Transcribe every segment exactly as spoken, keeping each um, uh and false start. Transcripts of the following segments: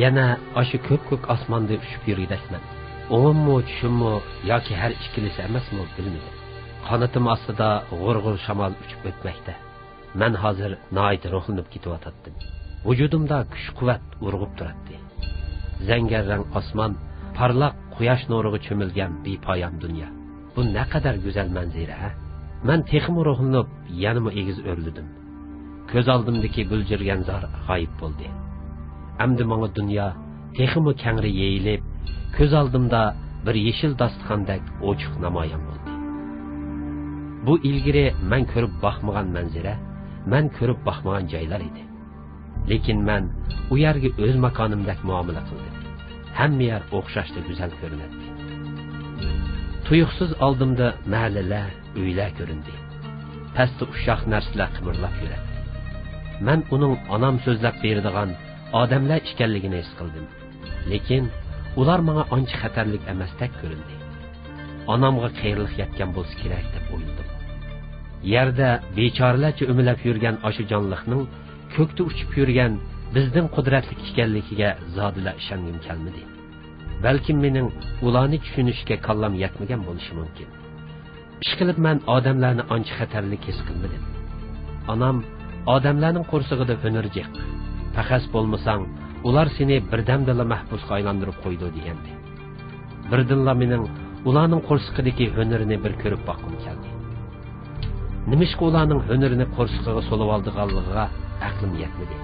يەنە ئاشۇ كۆپكۆك ئاسماندا ئۇچۇپ يۈرگۈدەكمەن. ئوڭۇممۇ، چۈشۈممۇ ياكى ھەر ئىككىلىسى ئەمەسمۇ، بىلمىدىم. قانىتىم ئاستىدا غۇر-غۇر شامال ئۇچۇپ ئۆتمەكتە. مەن ھازىر ناھايىتى روھلىنىپ كېتىۋاتاتتىم. ۋۇجۇدۇمدا كۈچ-قۇۋۋەت ئۇرغۇپ تۇراتتى. زەڭگەر رەڭ ئاسمان، پارلاق قۇياش نۇرىغا چۆمۈلگەن بىپايان دۇنيا. بۇ نەقەدەر گۈزەل مەنزىرە، ھە؟ مەن تېخىمۇ روھلىنىپ، يەنىمۇ ئېگىز ئۆرلىدىم. كۆز ئالدىمدىكى بۈلجۈرگەن زار غايىب بولدى. ئەمدى ماڭا دۇنيا تېخىمۇ كەڭرى يېيىلىپ، كۆز ئالدىمدا بىر يېشىل داستىخاندەك ئوچۇق نامايان بولدى. بۇ ئىلگىرى مەن كۆرۈپ باقمىغان مەنزىرە، مەن كۆرۈپ باقمىغان جايلار ئىدى. لېكىن مەن ئۇ يەرگە ئۆز ماكانىمدەك مۇئامىلە قىلدىم. ھەممە يەر ئوخشاشلا گۈزەل كۆرۈنەتتى. تۇيۇقسىز ئالدىمدا مەھەللىلەر، ئۆيلەر كۆرۈندى. پەستە ئۇششاق نەرسىلەر قىمىرلاپ يۈرەتتى. مەن ئۇنىڭ ئانام سۆزلەپ بېرىدىغان ئادەملەر ئىكەنلىكىنى ھېس قىلدىم. لېكىن ئۇلار ماڭا ئانچە خەتەرلىك ئەمەستەك كۆرۈندى. ئانامغا قېرىلىق يەتكەن بولسا كېرەك دەپ ئويلىدىم. يەردە بىچارىلەرچە ئۆمىلەپ يۈرگەن ئاشۇ جانلىقنىڭ كۆكتە ئۇچۇپ يۈرگەن بىزدىن قۇدرەتلىك ئىكەنلىكىگە زادىلا ئىشەنگۈم كەلمىدى. بەلكىم مېنىڭ ئۇلارنى چۈشىنىشكە كاللام يەتمىگەن بولۇشى مۇمكىن. ئىشقىلىپ مەن ئادەملەرنى ئانچە خەتەرلىك ھېس قىلمىدىم. ئانام، «ئادەملەرنىڭ قورسىقىدا ھۈنەر جىق. پەخەس بولمىساڭ، ئۇلار سېنى بىردەمدىلا مەھبۇسقا ئايلاندۇرۇپ قويىدۇ» دېگەنىدى. بىردىنلا مېنىڭ ئۇلارنىڭ قورسىقىدىكى ھۈنىرىنى بىر كۆرۈپ باققۇم كەلدى. نېمىشقا ئۇلارنىڭ ھۈنىرىنى قورسىقىغا سولىۋالىدىغانلىقىغا ئەقلىم يەتمىدى.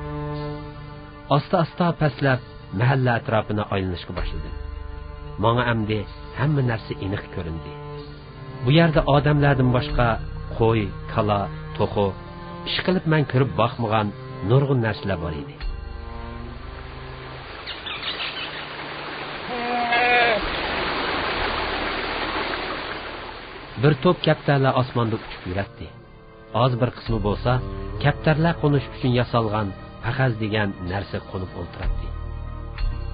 ئاستا-ئاستا پەسلەپ، مەھەللە ئەتراپىنى ئايلىنىشقا باشلىدىم. ماڭا ئەمدى ھەممە نەرسە ئېنىق كۆرۈندى. بۇ يەردە ئادەملەردىن باشقا قوي، كالا، توخۇ، ئىشقىلىپ مەن كۆرۈپ باقمىغان نۇرغۇن نەرسىلەر بار ئىدى. بىر توپ كەپتەرلەر ئاسماندا ئۇچۇپ يۈرەتتى. ئاز بىر قىسمى بولسا كەپتەرلەر قونۇش ئۈچۈن ياسالغان پەخەز دېگەن نەرسىگە قونۇپ ئولتۇراتتى.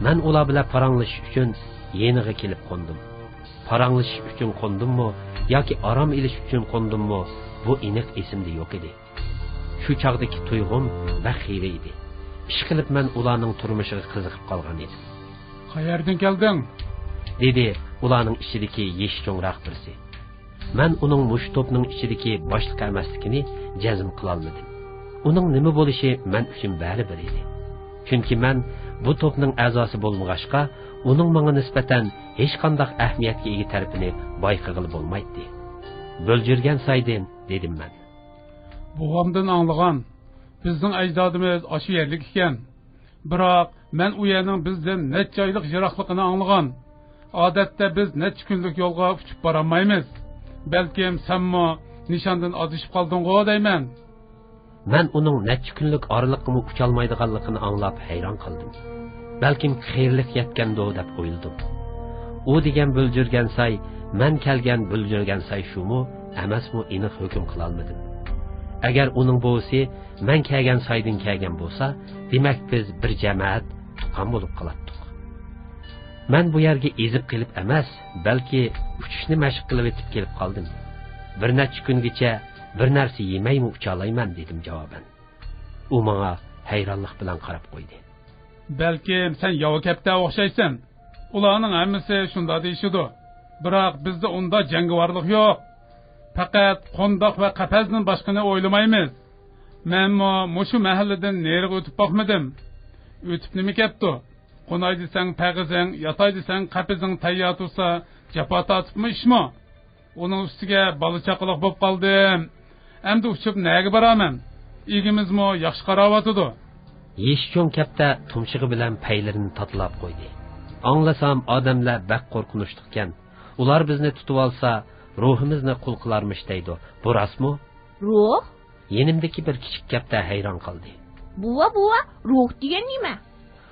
مەن ئۇلار بىلەن پاراڭلىشىش ئۈچۈن يېنىغا كېلىپ قوندۇم. پاراڭلىشىش ئۈچۈن قوندۇممۇ ياكى ئارام ئېلىش ئۈچۈن قوندۇممۇ، بۇ ئېنىق ئېسىمدە يوق ئىدى. شۇ چاغدىكى تۇيغۇم بەك خىرە ئىدى. ئىشقىلىپ مەن ئۇلارنىڭ تۇرمۇشىغا قىزىقىپ قالغان ئىدىم. «قەيەردىن كەلدىڭ؟» دېدى ئۇلارنىڭ ئىچىدىكى يېشى چوڭراق بىرسى. مەن ئۇنىڭ مۇشۇ توپنىڭ ئىچىدىكى باشلىقى ئەمەسلىكىنى جەزم قىلالمىدىم. ئۇنىڭ نېمە بولۇشى مەن ئۈچۈن بەرىبىر ئىدى. چۈنكى مەن بۇ توپنىڭ ئەزاسى بولمىغاچقا، ئۇنىڭ ماڭا نىسبەتەن ھېچقانداق ئەھمىيەتكە ئىگە تەرىپىنى بايقىغىلى بولمايتتى. بۆلجۈرگەن سايدىن، دېدىم مەن. «بوۋامدىن ئاڭلىغان، بىزنىڭ ئەجدادىمىز ئاشۇ يەرلىك ئىكەن. بىراق مەن ئۇ يەرنىڭ بىزدىن نەچچە ئايلىق يىراقلىقىنى ئاڭلىغان. ئادەتتە بىز نەچچە كۈنلۈك يولغا ئۇچۇپ بارالمايمىز. بەلكىم سەنمۇ نىشاندىن ئادىشىپ قالدىڭغۇ دەيمەن.» مەن ئۇنىڭ نەچچە كۈنلۈك ئارىلىققىمۇ ئۇچالمايدىغانلىقىنى ئاڭلاپ ھەيران قالدىم. بەلكىم قېرىلىق يەتكەندۇ دەپ ئويلىدىم. ئۇ دېگەن بۆلجۈرگەن ساي، مەن كەلگەن بۆلجۈرگەن ساي شۇمۇ ئەمەسمۇ ئېنىق ھۆكۈم قىلالمىدىم. ئەگەر ئۇنىڭ بوۋىسى مەن كەلگەن سايدىن كەلگەن بولسا، دېمەك بىز بىر جەمەت، تۇغقان بولۇپ قالاتتۇق. مەن بۇ يەرگە ئېزىپ قېلىپ ئەمەس، بەلكى ئۇچۇشنى مەشىق قىلىۋېتىپ كېلىپ قالدىم. بىر نەچچە كۈنگىچە بىر نەرسە يېمەيمۇ ئۇچالايمەن، دېدىم جاۋابەن. ئۇ ماڭا ھەيرانلىق بىلەن قاراپ قويدى. بەلكىم سەن ياۋا كەپتەرگە ئوخشايسەن. ئۇلارنىڭ ھەممىسى شۇنداق دېيىشىدۇ. بىراق بىزدە ئۇنداق جەڭگىۋارلىق يوق. پەقەت قونداق ۋە قەپەسدىن باشقىنى ئويلىمايمىز. مەنمۇ مۇشۇ مەھەللىدىن نېرىغا ئۆتۈپ باقمىدىم. ئۆتۈپ نېمە كەپتۇ؟ قوناي دېسەڭ پەغىزىڭ، ياتاي دېسەڭ قەپىزىڭ تەييار تۇرسا، جاپا تارتىپمۇ ئىشمۇ؟ ئۇنىڭ ئۈستىگە بالا-چاقىلىق بولۇپ قالدىم. ئەمدى ئۇچۇپ نەگە بارارمەن؟ ئىگىمىزمۇ ياخشى قاراۋاتىدۇ. يېشى چوڭ كەپتەر تۇمشۇقى بىلەن پەيلىرىنى تاتىلاپ قويدى. ئاڭلىسام، ئادەملەر بەك قورقۇنچلۇقكەن. ئۇلار بىزنى تۇتۇۋالسا، روھىمىزنى قۇل قىلارمىش دەيدۇ. بۇ راستمۇ؟ روھ؟ يېنىمدىكى بىر كىچىك كەپتەر ھەيران قالدى. بوۋا، بوۋا، روھ دېگەن نېمە؟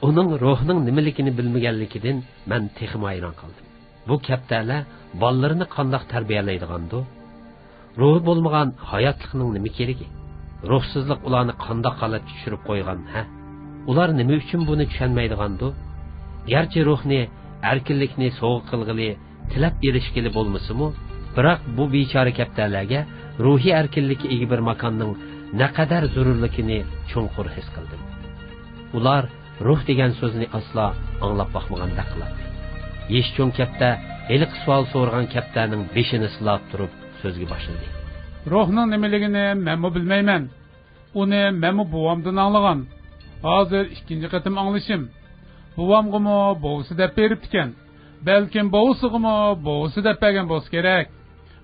ئۇنىڭ روھنىڭ نېمىلىكىنى بىلمىگەنلىكىدىن مەن تېخىمۇ ھەيران قالدىم. بۇ كەپتەرلەر بالىلىرىنى قانداق تەربىيەلەيدىغاندۇ؟ روھى بولمىغان ھاياتلىقنىڭ نېمە كېرىكى؟ روھسىزلىق ئۇلارنى قانداق ھالەتكە چۈشۈرۈپ قويغان، ھە؟ ئۇلار نېمە ئۈچۈن بۇنى چۈشەنمەيدىغاندۇ؟ گەرچە روھنى، ئەركىنلىكنى سوۋغا قىلغىلى، تىلەپ ئېلىشكىلى بولمىسىمۇ، بىراق بۇ بىچارە كەپتەرلەرگە روھىي ئەركىنلىككە ئىگە بىر ماكاننىڭ نەقەدەر زۆرۈرلۈكىنى چوڭقۇر ھېس قىلدىم. ئۇلار روھ دېگەن سۆزنى ئاسلا ئاڭلاپ باقمىغاندەك قىلاتتى. يېشى چوڭ كەپتە ھېلىقى سوئال سورىغان كەپتەرنىڭ بېشىنى سىلاپ تۇرۇپ سۆزگە باشلىدى. روھنىڭ نېمىلىكىنى مەنمۇ بىلمەيمەن. ئۇنى مەنمۇ بوۋامدىن ئاڭلىغان. ھازىر ئىككىنچى قېتىم ئاڭلىشىم. بوۋامغىمۇ بوۋىسى دەپ بېرىپتىكەن. بەلكىم بوۋىسىغىمۇ بوۋىسى دەپ بەرگەن بولسا كېرەك.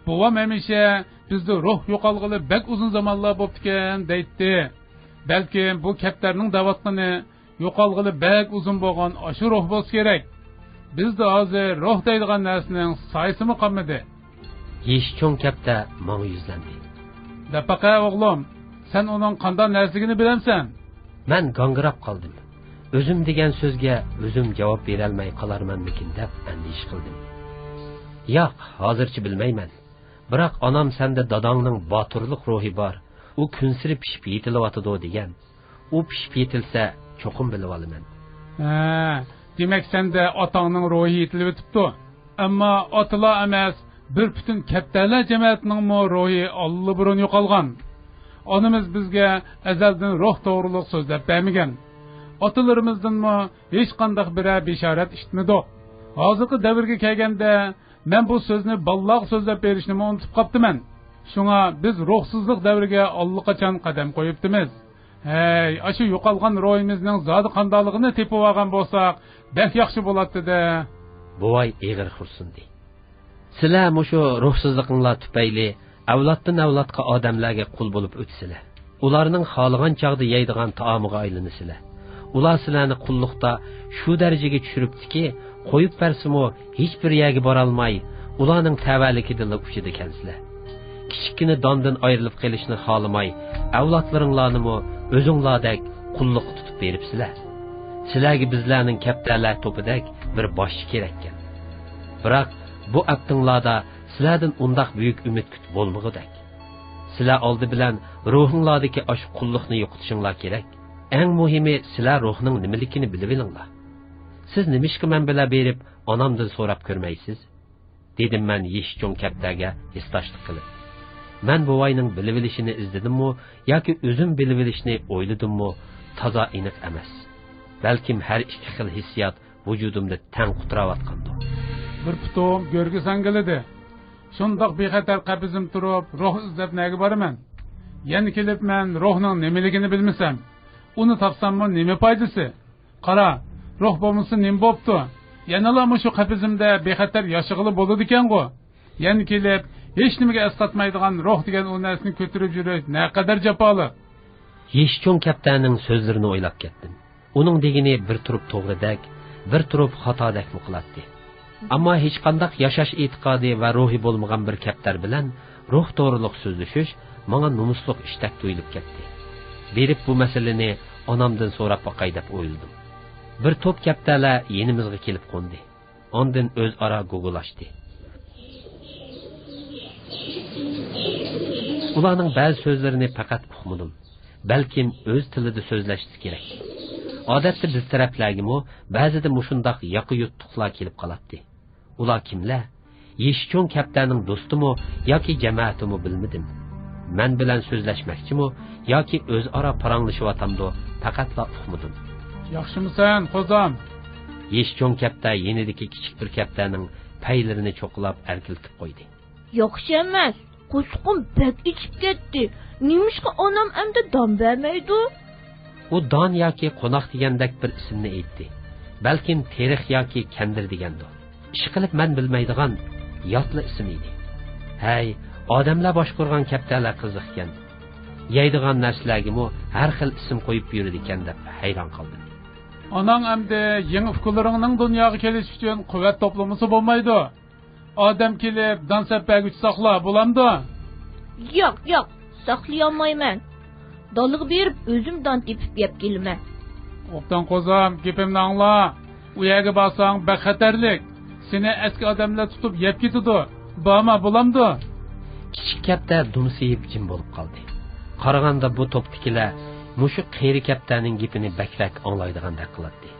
بوۋام ھەمىشە بىزدە روھ يوقالغىلى بەك ئۇزۇن زامانلار بوپتىكەن دەيتتى. بەلكىم بۇ كەپتەرنىڭ دەۋاتقىنى يوقالغىلى بەك ئۇزۇن بولغان ئاشۇ روھ بولسا كېرەك. بىزدە ھازىر روھ دەيدىغان نەرسىنىڭ سايىسىمۇ قالمىدى. يېشى چوڭ كەپتە ماڭا يۈزلەندى. دەپ باقە ئوغلۇم، سەن ئۇنىڭ قانداق نەرسىلىكىنى بىلەمسەن؟ مەن گاڭگىراپ قالدىم. ئۆزۈم دېگەن سۆزگە ئۆزۈم جاۋاب بېرەلمەي قالارمەنمىكىن دەپ ئەندىشە قىلدىم. ياق، ھازىرچە بىلمەيمەن. بىراق ئانام سەندە داداڭنىڭ باتۇرلۇق روھى بار، ئۇ كۈنسېرى پىشىپ يېتىلىۋاتىدۇ دېگەن. ئۇ پىشىپ يېتىلسە، چوقۇم بىلىۋالىمەن. ھە، دېمەك، سەندە ئاتاڭنىڭ روھى يېتىلىۋېتىپتۇ. ئەمما ئاتىلا ئەمەس، بىر پۈتۈن كەپتەرلەر جەمەتىنىڭمۇ روھى ئاللىبۇرۇن يوقالغان. ئانىمىز بىزگە ئەزەلدىن روھ توغرۇلۇق سۆزلەپ بەرمىگەن. ئاتىلىرىمىزدىنمۇ ھېچقانداق بىرەر بېشارەت ئىشىتمىدۇق. ھازىرقى دەۋرگە كەلگەندە، مەن بۇ سۆزنى بالىلارغا سۆزلەپ بېرىشنىمۇ ئۇنتۇپ قاپتىمەن. شۇڭا بىز روھسىزلىق دەۋرىگە ئاللىقاچان قەدەم قويۇپتىمىز. ھەي، ئاشۇ يوقالغان روھىمىزنىڭ زادى قانداقلىقىنى تېپىۋالغان بولساق، بەك ياخشى بولاتتى-دە. بوۋاي ئېغىر خورسۇندى. سىلەر مۇشۇ روھسىزلىقىڭلار تۈپەيلى ئەۋلادتىن ئەۋلادقا ئادەملەرگە قۇل بولۇپ ئۆتىسىلەر. ئۇلارنىڭ خالىغان چاغدا يەيدىغان تائامىغا ئايلىنىسىلەر. ئۇلار سىلەرنى قۇللۇقتا شۇ دەرىجىگە چۈشۈرۈپتىكى، قويۇپ بەرسىمۇ ھېچبىر يەرگە بارالماي، ئۇلارنىڭ تەۋەلىكىدىلا ئۇچىدىكەنسىلەر. كىچىككىنە داندىن ئايرىلىپ قېلىشنى خالىماي، ئەۋلادلىرىڭلارنىمۇ ئۆزۈڭلاردەك قۇللۇققا تۇتۇپ بېرىپسىلەر. سىلەرگە بىزلەرنىڭ كەپتەرلەر توپىدەك بىر باشچى كېرەككەن. بىراق بۇ ئەپتىڭلاردا سىلەردىن ئۇنداق بۈيۈك ئۈمىد كۈتۈپ بولمىغۇدەك. سىلەر ئالدى بىلەن روھۇڭلاردىكى ئاشۇ قۇللۇقنى يوقىتىشىڭلار كېرەك. ئەڭ مۇھىمى، سىلەر روھنىڭ نېمىلىكىنى بىلىۋېلىڭلار. سىز نېمىشقا مەن بىلەن بېرىپ، ئانامدىن سوراپ كۆرمەيسىز؟ دېدىم مەن يېشى چوڭ كەپتەرگە ھېسداشلىق قىلىپ. مەن بوۋاينىڭ بىلىۋېلىشىنى ئىزدىدىممۇ ياكى ئۆزۈم بىلىۋېلىشنى ئويلىدىممۇ، تازا ئېنىق ئەمەس. بەلكىم ھەر ئىككى خىل ھېسسىيات ۋۇجۇدۇمدا تەڭ قۇتراۋاتقاندۇ. بىر پۇتۇم گۆرگە ساڭگىلىدى. شۇنداق بىخەتەر قەپىسىم تۇرۇپ، روھ ئىزدەپ نەگە بارىمەن؟ يەنە كېلىپ مەن روھنىڭ نېمىلىكىنى بىلمىسەم، ئۇنى تاپساممۇ نېمە پايدىسى؟ قارا، روھ بولمىسا نېمە بوپتۇ؟ يەنىلا مۇشۇ قەپىسىمدە بىخەتەر ياشىغىلى بولىدىكەنغۇ؟ يەنە كېلىپ، ھېچنېمىگە ئەسقاتمايدىغان روھ دېگەن ئۇ نەرسىنى كۆتۈرۈپ يۈرۈش نەقەدەر جاپالىق! يېشى چوڭ كەپتەرنىڭ سۆزلىرىنى ئويلاپ كەتتىم. ئۇنىڭ دېگىنى بىر تۇرۇپ توغرىدەك، بىر تۇرۇپ خاتادەكمۇ قىلاتتى. ئەمما ھېچقانداق ياشاش ئېتىقادى ۋە روھى بولمىغان بىر كەپتەر بىلەن روھ توغرۇلۇق سۆزلىشىش ماڭا نومۇسلۇق ئىشتەك تۇيۇلۇپ كەتتى. بېرىپ بۇ مەسىلىنى ئانامدىن سوراپ باقاي دەپ ئويلىدىم. بىر توپ كەپتەرلەر يېنىمىزغا كېلىپ قوندى. ئاندىن ئۆزئارا گۇگۇلاشتى. ئۇلارنىڭ بەزى سۆزلىرىنى پەقەت ئۇقمىدىم. بەلكىم ئۆز تىلىدا سۆزلەشسە كېرەك. ئادەتتە بىز تەرەپلەرگىمۇ بەزىدە مۇشۇنداق ياقا يۇتتۇقلار كېلىپ قالاتتى. ئۇلار كىملەر؟ يېشى چوڭ كەپتەرنىڭ دوستىمۇ ياكى جەمەتىمۇ بىلمىدىم. مەن بىلەن سۆزلەشمەكچىمۇ ياكى ئۆزئارا پاراڭلىشىۋاتامدۇ، پەقەتلا ئۇقمىدىم. ياخشىمۇسەن، قوزام؟ يېشى چوڭ كەپتەر يېنىدىكى كىچىك بىر كەپتەرنىڭ پەيلىرىنى چوقۇلاپ ئەركىلىتىپ قويدى. ياخشى ئەمەس، قورسىقىم بەك ئېچىپ كەتتى. نېمىشقا ئانام ئەمدى دان بەرمەيدۇ؟ ئۇ دان ياكى قوناق دېگەندەك بىر ئىسىمنى ئېيتتى. بەلكىم تېرىق ياكى كەندىر دېگەندۇ. ئىشقىلىپ مەن بىلمەيدىغان ياتلا ئىسىم ئىدى. ھەي، ئادەملەر باشقۇرغان كەپتەرلەر قىزىقكەن. يەيدىغان نەرسىلەرگىمۇ ھەر خىل ئىسىم قويۇپ يۈرىدىكەن دەپ ھەيران قالدىم. ئاناڭ ئەمدى يېڭى ئۇكىلىرىڭنىڭ دۇنياغا كېلىشى ئۈچۈن قۇۋۋەت توپلىمىسا بولمايدۇ. ئادەم كېلىپ دان سەپ بەرگۈچە ساقلا، بولامدۇ؟ ياق، ياق، ساقلىيالمايمەن. دالىغا بېرىپ ئۆزۈم دان تېپىپ يەپ كېلىمەن. ئوبدان قوزام، گېپىمنى ئاڭلا. ئۇ يەرگە بارساڭ بەك خەتەرلىك. سېنى ئەسكى ئادەملەر تۇتۇپ يەپ كېتىدۇ. بارما، بولامدۇ؟ كىچىك كەپتەر دۇمسىيىپ جىم بولۇپ قالدى. قارىغاندا بۇ توپتىكىلەر مۇشۇ قېرى كەپتەرنىڭ گېپىنى بەكرەك ئاڭلايدىغاندەك قىلاتتى.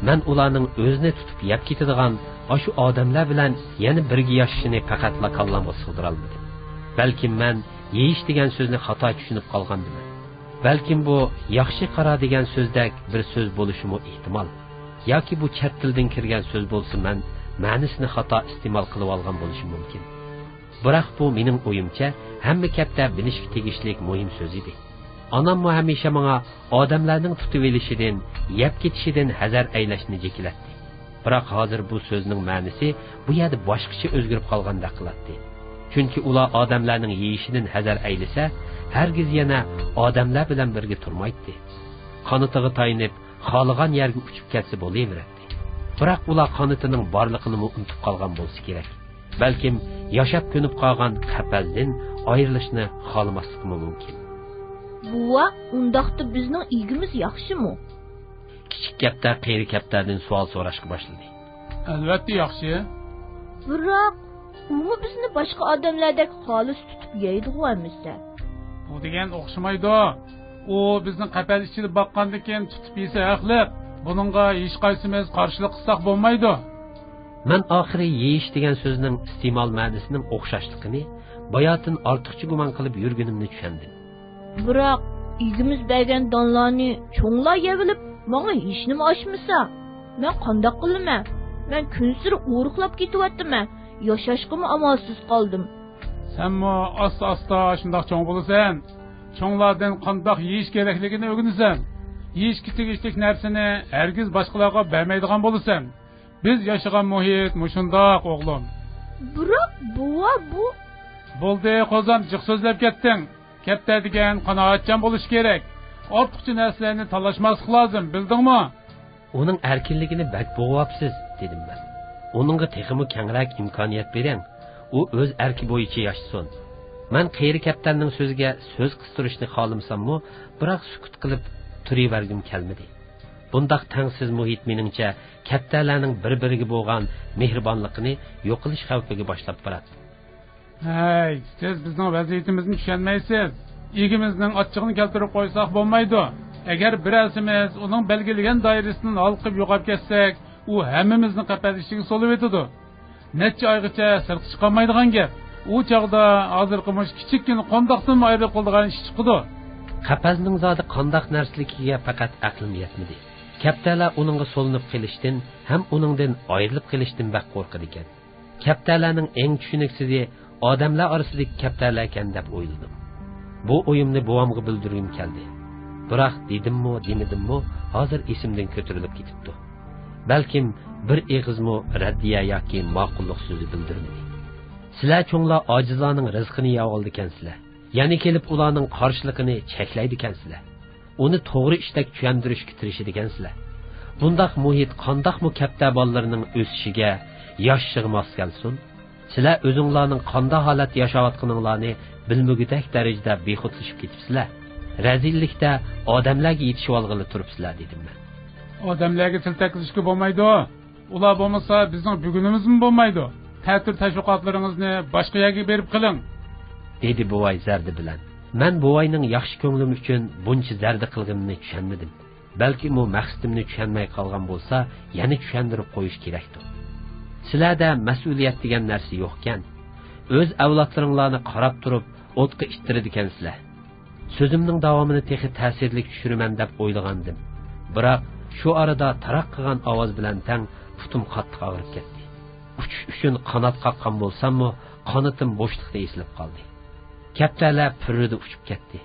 مەن ئۇلارنىڭ ئۆزىنى تۇتۇپ يەپ كېتىدىغان ئاشۇ ئادەملەر بىلەن يەنە بىرگە ياشىشىنى پەقەتلا كاللامغا سىغدۇرالمىدىم. بەلكىم مەن يېيىش دېگەن سۆزنى خاتا چۈشىنىپ قالغاندىمەن. بەلكىم بۇ ياخشى قارا دېگەن سۆزدەك بىر سۆز بولۇشىمۇ ئېھتىمال. ياكى بۇ چەت تىلدىن كىرگەن سۆز بولسا، مەن مەنىسىنى خاتا ئىستېمال قىلىۋالغان بولۇشۇم مۇمكىن. بىراق بۇ، مېنىڭ ئويۇمچە، ھەممە كەپتەر بىلىشكە تېگىشلىك مۇھىم سۆز ئىدى. ئاناممۇ ھەمىشە ماڭا ئادەملەرنىڭ تۇتۇۋېلىشىدىن، يەپ كېتىشىدىن ھەزەر ئەيلەشنى جېكىلەتتى. بىراق ھازىر بۇ سۆزنىڭ مەنىسى بۇ يەردە باشقىچە ئۆزگىرىپ قالغاندەك قىلاتتى. چۈنكى ئۇلار ئادەملەرنىڭ يېيىشىدىن ھەزەر ئەيلىسە، ھەرگىز يەنە ئادەملەر بىلەن بىرگە تۇرمايتتى. قانىتىغا تايىنىپ، خالىغان يەرگە ئۇچۇپ كەتسە بولۇۋېرەتتى. بىراق ئۇلار قانىتىنىڭ بارلىقىنىمۇ ئۇنتۇپ قالغان بولسا كېرەك. بەلكىم ياشاپ كۆنۈپ قالغان قەپەزدىن ئايرىلىشنى خالىماسلىقىمۇ مۇمكىن. بوۋا، ئۇنداقتا بىزنىڭ ئىگىمىز ياخشىمۇ؟ كىچىك كەپتەر قېرى كەپتەردىن سوئال سوراشقا باشلىدى. ئەلۋەتتە ياخشى. بىراق، ئۇمۇ بىزنى باشقا ئادەملەردەك خالىس تۇتۇپ يەيدىغۇ ئەمىسە؟ بۇ دېگەن ئوخشىمايدۇ. ئۇ بىزنى قەپەس ئىچىدە باققاندىن كېيىن تۇتۇپ يېسە ھەقلىق. بۇنىڭغا ھېچقايسىمىز قارشىلىق قىلساق بولمايدۇ. مەن ئاخىرى يېيىش دېگەن سۆزنىڭ ئىستېمال مەنىسىنىڭ ئوخشاشلىقىنى باياتىن ئارتۇقچە گۇمان قىلىپ يۈرگىنىمنى چۈشەندىم. بىراق، ئىگىمىز بەرگەن دانلارنى چوڭلار يەۋېلىپ، ماڭا ھېچنېمە ئاشمىسا، مەن قانداق قىلىمەن؟ مەن كۈنسېرى ئورۇقلاپ كېتىۋاتىمەن، ياشاشقىمۇ ئامالسىز قالدىم. سەنمۇ ئاستا-ئاستا شۇنداق چوڭ بولىسەن. چوڭلاردىن قانداق يېيىش كېرەكلىكىنى ئۆگىنىسەن. يېيىشكە تېگىشلىك نەرسىنى ھەرگىز باشقىلارغا بەرمەيدىغان بولىسەن. بىز ياشىغان مۇھىت مۇشۇنداق، ئوغلۇم. بىراق، بوۋا، بۇ. بولدى، قوزام، جىق سۆزلەپ كەتتىڭ. كەپتەر دېگەن قانائەتچان بولۇشى كېرەك. ئارتۇقچە نەرسىلەرنى تالاشماسلىق لازىم، بىلدىڭمۇ؟ ئۇنىڭ ئەركىنلىكىنى بەك بوغۇۋاپسىز، دېدىم مەن. ئۇنىڭغا تېخىمۇ كەڭرەك ئىمكانىيەت بېرىڭ. ئۇ ئۆز ئەركى بويىچە ياشىسۇن. مەن قېرى كەپتەرنىڭ سۆزىگە سۆز قىستۇرۇشنى خالىمىساممۇ، بىراق سۈكۈت قىلىپ تۇرۇۋەرگۈم كەلمىدى. بۇنداق تەڭسىز مۇھىت، مېنىڭچە، كەپتەرلەرنىڭ بىر-بىرىگە بولغان مېھرىبانلىقىنى يوقىلىش خەۋپىگە باشلاپ باراتتى. ھەي، سىز بىزنىڭ ۋەزىيىتىمىزنى چۈشەنمەيسىز. ئىگىمىزنىڭ ئاچچىقىنى كەلتۈرۈپ قويساق بولمايدۇ. ئەگەر بىرەرسىمىز ئۇنىڭ بەلگىلىگەن دائىرىسىدىن ھالقىپ يوقاپ كەتسەك، ئۇ ھەممىمىزنى قەپەس ئىچىگە سولىۋېتىدۇ. نەچچە ئايغىچە سىرتقا چىقالمايدىغان گەپ. ئۇ چاغدا ھازىرقى مۇشۇ كىچىككىنە قونداقتىنمۇ ئايرىلىپ قالىدىغان ئىش چىقىدۇ. قەپەسنىڭ زادى قانداق نەرسىلىكىگە پەقەت ئەقلىم يەتمىدى. كەپتەرلەر ئۇنىڭغا سولىنىپ قېلىشتىن ھەم ئۇنىڭدىن ئايرىلىپ قېلىشتىن بەك قورقىدىكەن. كەپتەرلەرنىڭ ئەڭ چۈشىنىكسىزى ئادەملەر ئارىسىدىكى كەپتەرلەركەن دەپ ئويلىدىم. بۇ ئويۇمنى بوۋامغا بىلدۈرگۈم كەلدى. بىراق دېدىممۇ، دېمىدىممۇ، ھازىر ئېسىمدىن كۆتۈرۈلۈپ كېتىپتۇ. بەلكىم بىر ئېغىزمۇ رەددىيە ياكى ماقۇللۇق سۆزى بىلدۈرمىدى. سىلەر چوڭلار ئاجىزلارنىڭ رىزقىنى يەۋالىدىكەنسىلەر. يەنە كېلىپ ئۇلارنىڭ قارشىلىقىنى چەكلەيدىكەنسىلەر. ئۇنى توغرا ئىشتەك چۈشەندۈرۈشكە تىرىشىدىكەنسىلەر. بۇنداق مۇھىت قانداقمۇ كەپتەر بالىلىرىنىڭ ئۆسۈشىگە، ياشىشىغا ماس كەلسۇن؟ سىلەر ئۆزۈڭلارنىڭ قانداق ھالەتتە ياشاۋاتقىنىڭلارنى بىلمىگۈدەك دەرىجىدە بىخۇدلىشىپ كېتىپسىلەر. رەزىللىكتە ئادەملەرگە يېتىشىۋالغىلى تۇرۇپسىلەر، دېدىم مەن. ئادەملەرگە تىل تەگكۈزۈشكە بولمايدۇ. ئۇلار بولمىسا، بىزنىڭ بۈگۈنىمىزمۇ بولمايدۇ. تەتۈر تەشۋىقاتلىرىڭىزنى باشقا يەرگە بېرىپ قىلىڭ، دېدى بوۋاي زەردە بىلەن. مەن بوۋاينىڭ ياخشى كۆڭلۈم ئۈچۈن بۇنچە زەردە قىلغىنىنى چۈشەنمىدىم. بەلكىم ئۇ مەقسىتىمنى چۈشەنمەي قالغان بولسا، يەنە چۈشەندۈرۈپ قويۇش كېرەكتۇ. سىلەردە مەسئۇلىيەت دېگەن نەرسە يوقكەن. ئۆز ئەۋلادلىرىڭلارنى قاراپ تۇرۇپ ئوتقا ئىتتىرىدىكەنسىلەر. سۆزۈمنىڭ داۋامىنى تېخى تەسىرلىك چۈشۈرىمەن دەپ ئويلىغانىدىم. بىراق شۇ ئارىدا تاراق قىلغان ئاۋاز بىلەن تەڭ پۇتۇم قاتتىق ئاغرىپ كەتتى. ئۇچۇش ئۈچۈن قانات قاققان بولساممۇ، قانىتىم بوشلۇقتا ئېسىلىپ قالدى. كەپتەرلەر پۈررىدە ئۇچۇپ كەتتى.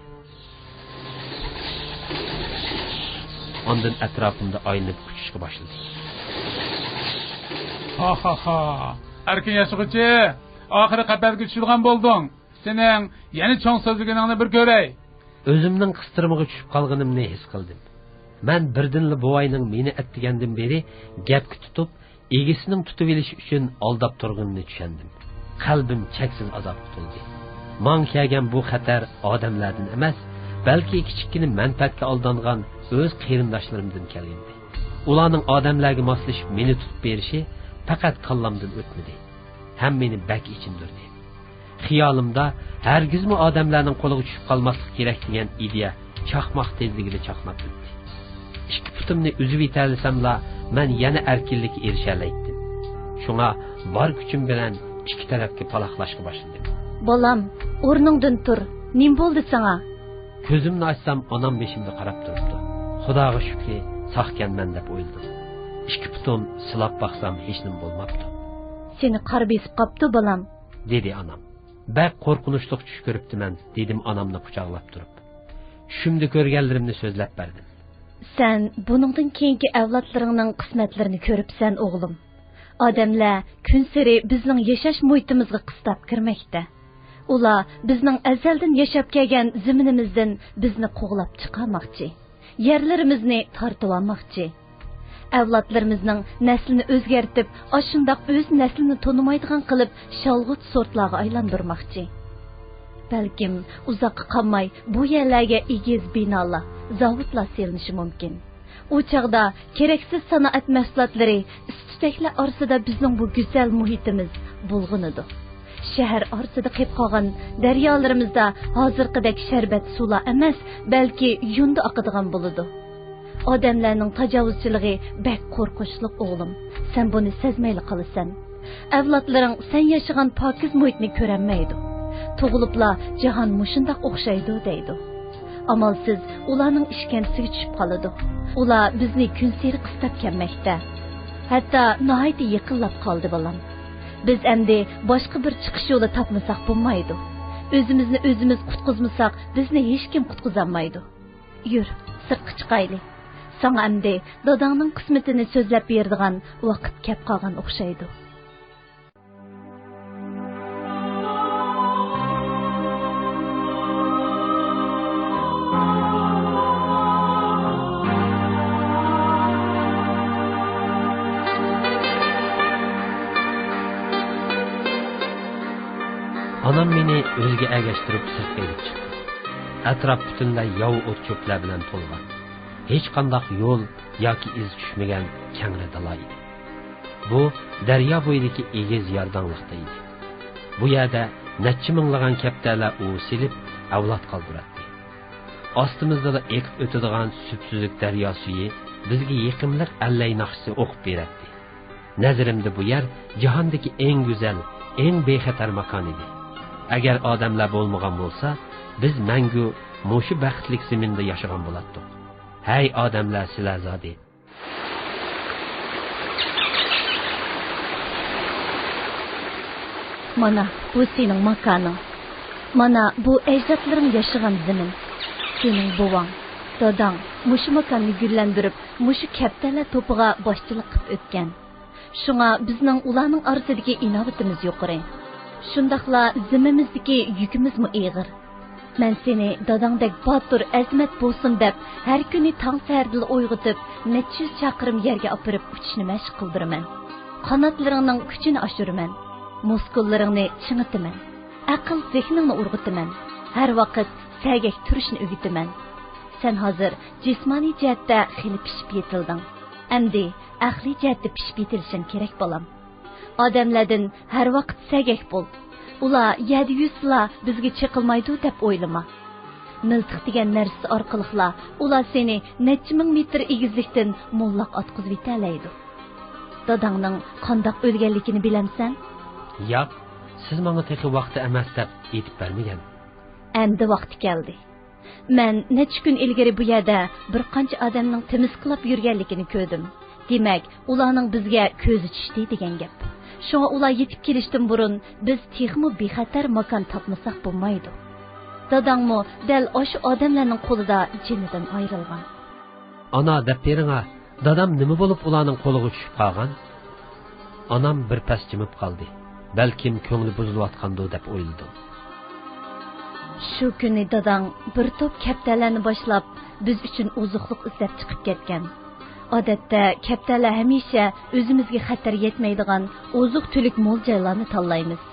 ئاندىن ئەتراپىمدا ئايلىنىپ ئۇچۇشقا باشلىدى. ھاھاھا! ئەركىن ياشىغۇچى! ئاخىرى قەپەسكە چۈشىدىغان بولدۇڭ. سېنىڭ يەنە چوڭ سۆزلىگىنىڭنى بىر كۆرەي. ئۆزۈمنىڭ قىستىرمىغا چۈشۈپ قالغىنىمنى ھېس قىلدىم. مەن بىردىنلا بوۋاينىڭ مېنى ئەتىگەندىن بېرى گەپكە تۇتۇپ، ئىگىسىنىڭ تۇتۇۋېلىشى ئۈچۈن ئالداپ تۇرغىنىنى چۈشەندىم. قەلبىم چەكسىز ئازابقا تولدى. ماڭا كەلگەن بۇ خەتەر ئادەملەردىن ئەمەس، بەلكى كىچىككىنە مەنپەئەتكە ئالدانغان ئۆز قېرىنداشلىرىمدىن كەلگەنىدى. ئۇلارنىڭ ئادەملەرگە ماسلىشىپ مېنى تۇتۇپ بېرىشى پەقەت كاللامدىن ئۆتمىدى. ھەم مېنى بەك ئېچىندۇردى. خىيالىمدا ھەرگىزمۇ ئادەملەرنىڭ قولىغا چۈشۈپ قالماسلىق كېرەك دېگەن ئىدىيە چاقماق تېزلىكىدە چاقناپ ئۆتتى. ئىككى پۇتۇمنى ئۈزۈۋېتەلىسەملا، مەن يەنە ئەركىنلىككە ئېرىشەلەيتتىم. شۇڭا بار كۈچۈم بىلەن ئىككى تەرەپكە پالاقلاشقا باشلىدىم. بالام، ئورنۇڭدىن تۇر. نېمە بولدى ساڭا؟ كۆزۈمنى ئاچسام، ئانام بېشىمدا قاراپ تۇرۇپتۇ. خۇداغا شۈكرى، ساقكەنمەن دەپ ئويلىدىم. ئىككى پۇتۇم سىلاپ باقسام، ھېچنېمە بولماپتۇ. سېنى قار بېسىپ قاپتۇ، بالام، دېدى ئانام. بەك قورقۇنچلۇق چۈش كۆرۈپتىمەن، دېدىم ئانامنى قۇچاقلاپ تۇرۇپ. چۈشۈمدە كۆرگەنلىرىمنى سۆزلەپ بەردىم. سەن بۇنىڭدىن كېيىنكى ئەۋلادلىرىڭنىڭ قىسمەتلىرىنى كۆرۈپسەن، ئوغلۇم. ئادەملەر كۈنسېرى بىزنىڭ ياشاش مۇھىتىمىزغا قىستاپ كىرمەكتە. ئۇلار بىزنىڭ ئەزەلدىن ياشاپ كەلگەن زېمىنىمىزدىن بىزنى قوغلاپ چىقارماقچى. يەرلىرىمىزنى تارتىۋالماقچى. ئەۋلادلىرىمىزنىڭ نەسلىنى ئۆزگەرتىپ، ئاشۇنداق ئۆز نەسلىنى تونۇمايدىغان قىلىپ، شالغۇت سورتلارغا ئايلاندۇرماقچى. بەلكىم ئۇزاققا قالماي بۇ يەرلەرگە ئېگىز بىنالار، زاۋۇتلار سېلىنىشى مۇمكىن. ئۇ چاغدا كېرەكسىز سانائەت مەھسۇلاتلىرى، ئىس-تۈتەكلەر ئارىسىدا بىزنىڭ بۇ گۈزەل مۇھىتىمىز بۇلغىنىدۇ. شەھەر ئارىسىدا قېلىپ قالغان دەريالىرىمىزدا ھازىرقىدەك شەربەت سۇلار ئەمەس، بەلكى يۇندى ئاقىدىغان بولىدۇ. ئادەملەرنىڭ تاجاۋۇزچىلىقى بەك قورقۇنچلۇق، ئوغلۇم. سەن بۇنى سەزمەيلا قالىسەن. ئەۋلادلىرىڭ سەن ياشىغان پاكىز مۇھىتنى كۆرەلمەيدۇ. تۇغۇلۇپلا جاھان مۇشۇنداق ئوخشايدۇ دەيدۇ. ئامالسىز ئۇلارنىڭ ئىشكەنجىسىگە چۈشۈپ قالىدۇ. ئۇلار بىزنى كۈنسېرى قىستاپ كەلمەكتە. ھەتتا ناھايىتى يېقىنلاپ قالدى، بالام. بىز ئەمدى باشقا بىر چىقىش يولى تاپمىساق بولمايدۇ. ئۆزىمىزنى ئۆزىمىز قۇتقۇزمىساق، بىزنى ھېچكىم قۇتقۇزالمايدۇ. يۈر، سىرتقا چىقايلى. ساڭا ئەمدى داداڭنىڭ قىسمىتىنى سۆزلەپ بېرىدىغان ۋاقىت كەپ قالغان ئوخشايدۇ. ئانام مېنى ئۆزىگە ئەگەشتۈرۈپ سىرتقا ئېلىپ چىقتى. ئەتراپ پۈتۈنلەي ياۋا ئوت-چۆپلەر بىلەن تولغان. ھېچقانداق يول ياكى ئىز چۈشمىگەن كەڭرى دالا ئىدى. بۇ دەريا بويىدىكى ئېگىز يارداڭلىقتا ئىدى. بۇ يەردە نەچچە مىڭلىغان كەپتەرلەر ئۇۋا سېلىپ، ئەۋلاد قالدۇراتتى. ئاستىمىزدىلا ئېقىپ ئۆتىدىغان سۈپسۈزۈك دەريا سۈيى بىزگە يېقىملىق ئەللەي ناخشىسى ئوقۇپ بېرەتتى. نەزىرىمدە بۇ يەر جاھاندىكى ئەڭ گۈزەل، ئەڭ بىخەتەر ماكان ئىدى. ئەگەر ئادەملەر بولمىغان بولسا، بىز مەڭگۈ مۇشۇ بەختلىك زېمىندا ياشىغان بولاتتۇق. ھەي ئادەملەر، سىلەر زادى! مانا، بۇ سېنىڭ ماكانىڭ. مانا، بۇ ئەجدادلىرىڭ ياشىغان زېمىن. سېنىڭ بوۋاڭ، داداڭ مۇشۇ ماكاننى گۈللەندۈرۈپ، مۇشۇ كەپتەرلەر توپىغا باشچىلىق قىلىپ ئۆتكەن. شۇڭا بىزنىڭ ئۇلارنىڭ ئارىسىدىكى ئىناۋىتىمىز يۇقىرى. شۇنداقلا زىممىمىزدىكى يۈكىمىزمۇ ئېغىر. مەن سېنى داداڭدەك باتۇر، ئەزىمەت بولسۇن دەپ، ھەر كۈنى تاڭ سەھەردىلا ئويغىتىپ، نەچچە يۈز چاقىرىم يەرگە ئاپىرىپ ئۇچۇشنى مەشىق قىلدۇرىمەن. قاناتلىرىڭنىڭ كۈچىنى ئاشۇرىمەن. مۇسكۇللىرىڭنى چىڭىتىمەن. ئەقىل زېھنىڭنى ئۇرغۇتىمەن. ھەر ۋاقىت سەگەك تۇرۇشنى ئۆگىتىمەن. سەن ھازىر جىسمانىي جەھەتتە خېلى پىشىپ يېتىلدىڭ. ئەمدى ئەقلىي جەھەتتە پىشىپ يېتىلىشىڭ كېرەك، بالام. ئادەملەردىن ھەر ۋاقىت سەگەك بول. ئۇلار يەردە يۈرسىلا بىزگە چېقىلمايدۇ دەپ ئويلىما. مىلتىق دېگەن نەرسىسى ئارقىلىقلا ئۇلار سېنى نەچچە مىڭ مېتىر ئېگىزلىكتىن موللاق ئاتقۇزۇۋېتەلەيدۇ. داداڭنىڭ قانداق ئۆلگەنلىكىنى بىلەمسەن؟ ياق، سىز ماڭا تېخى ۋاقتى ئەمەس دەپ ئېيتىپ بەرمىگەن. ئەمدى ۋاقتى كەلدى. مەن نەچچە كۈن ئىلگىرى بۇ يەردە بىر قانچە ئادەمنىڭ تىمىسقىلاپ يۈرگەنلىكىنى كۆردۈم. دېمەك، ئۇلارنىڭ بىزگە كۆزى چۈشتى دېگەن گەپ. شۇڭا ئۇلار يېتىپ كېلىشتىن بۇرۇن بىز تېخىمۇ بىخەتەر ماكان تاپمىساق بولمايدۇ. داداڭمۇ دەل ئاشۇ ئادەملەرنىڭ قولىدا جېنىدىن ئايرىلغان. ئانا، دەپ بېرىڭا، دادام نېمە بولۇپ ئۇلارنىڭ قولىغا چۈشۈپ قالغان؟ ئانام بىر پەس جىمىپ قالدى. بەلكىم كۆڭلى بۇزۇلۇۋاتقاندۇ دەپ ئويلىدىم. شۇ كۈنى داداڭ بىر توپ كەپتەرلەرنى باشلاپ، بىز ئۈچۈن ئوزۇقلۇق ئىزدەپ چىقىپ كەتكەن. ئادەتتە كەپتەرلەر ھەمىشە ئۆزىمىزگە خەتەر يەتمەيدىغان ئوزۇق-تۈلۈك مول جايلارنى تاللايمىز.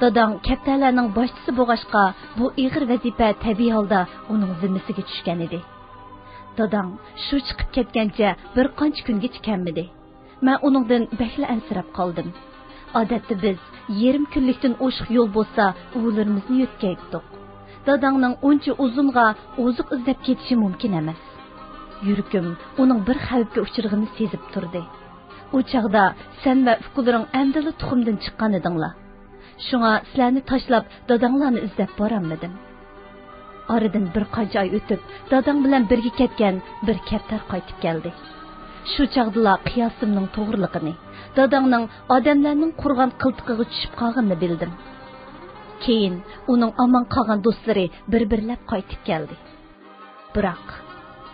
داداڭ كەپتەرلەرنىڭ باشچىسى بولغاچقا، بۇ ئېغىر ۋەزىپە تەبىئىي ھالدا ئۇنىڭ زىممىسىگە چۈشكەن ئىدى. داداڭ شۇ چىقىپ كەتكەنچە بىر قانچە كۈنگىچە كەلمىدى. مەن ئۇنىڭدىن بەكلا ئەنسىرەپ قالدىم. ئادەتتە بىز يېرىم كۈنلۈكتىن ئوشۇق يول بولسا ئۇۋىلىرىمىزنى يۆتكەيتتۇق. داداڭنىڭ ئۇنچە ئۇزۇنغا ئوزۇق ئىزدەپ كېتىشى مۇمكىن ئەمەس. يۈرىكىم ئۇنىڭ بىر خەۋپكە ئۇچرىغىنى سېزىپ تۇردى. ئۇ چاغدا سەن ۋە ئۇكىلىرىڭ ئەمدىلا تۇخۇمدىن چىققان ئىدىڭلار. شۇڭا سىلەرنى تاشلاپ داداڭلارنى ئىزدەپ بارالمىدىم. ئارىدىن بىر قانچە ئاي ئۆتۈپ، داداڭ بىلەن بىرگە كەتكەن بىر كەپتەر قايتىپ كەلدى. شۇ چاغدىلا قىياسىمنىڭ توغرىلىقىنى، داداڭنىڭ ئادەملەرنىڭ قۇرغان قىلتىقىغا چۈشۈپ قالغىنىنى بىلدىم. كېيىن ئۇنىڭ ئامان قالغان دوستلىرى بىر-بىرلەپ قايتىپ كەلدى. بىراق،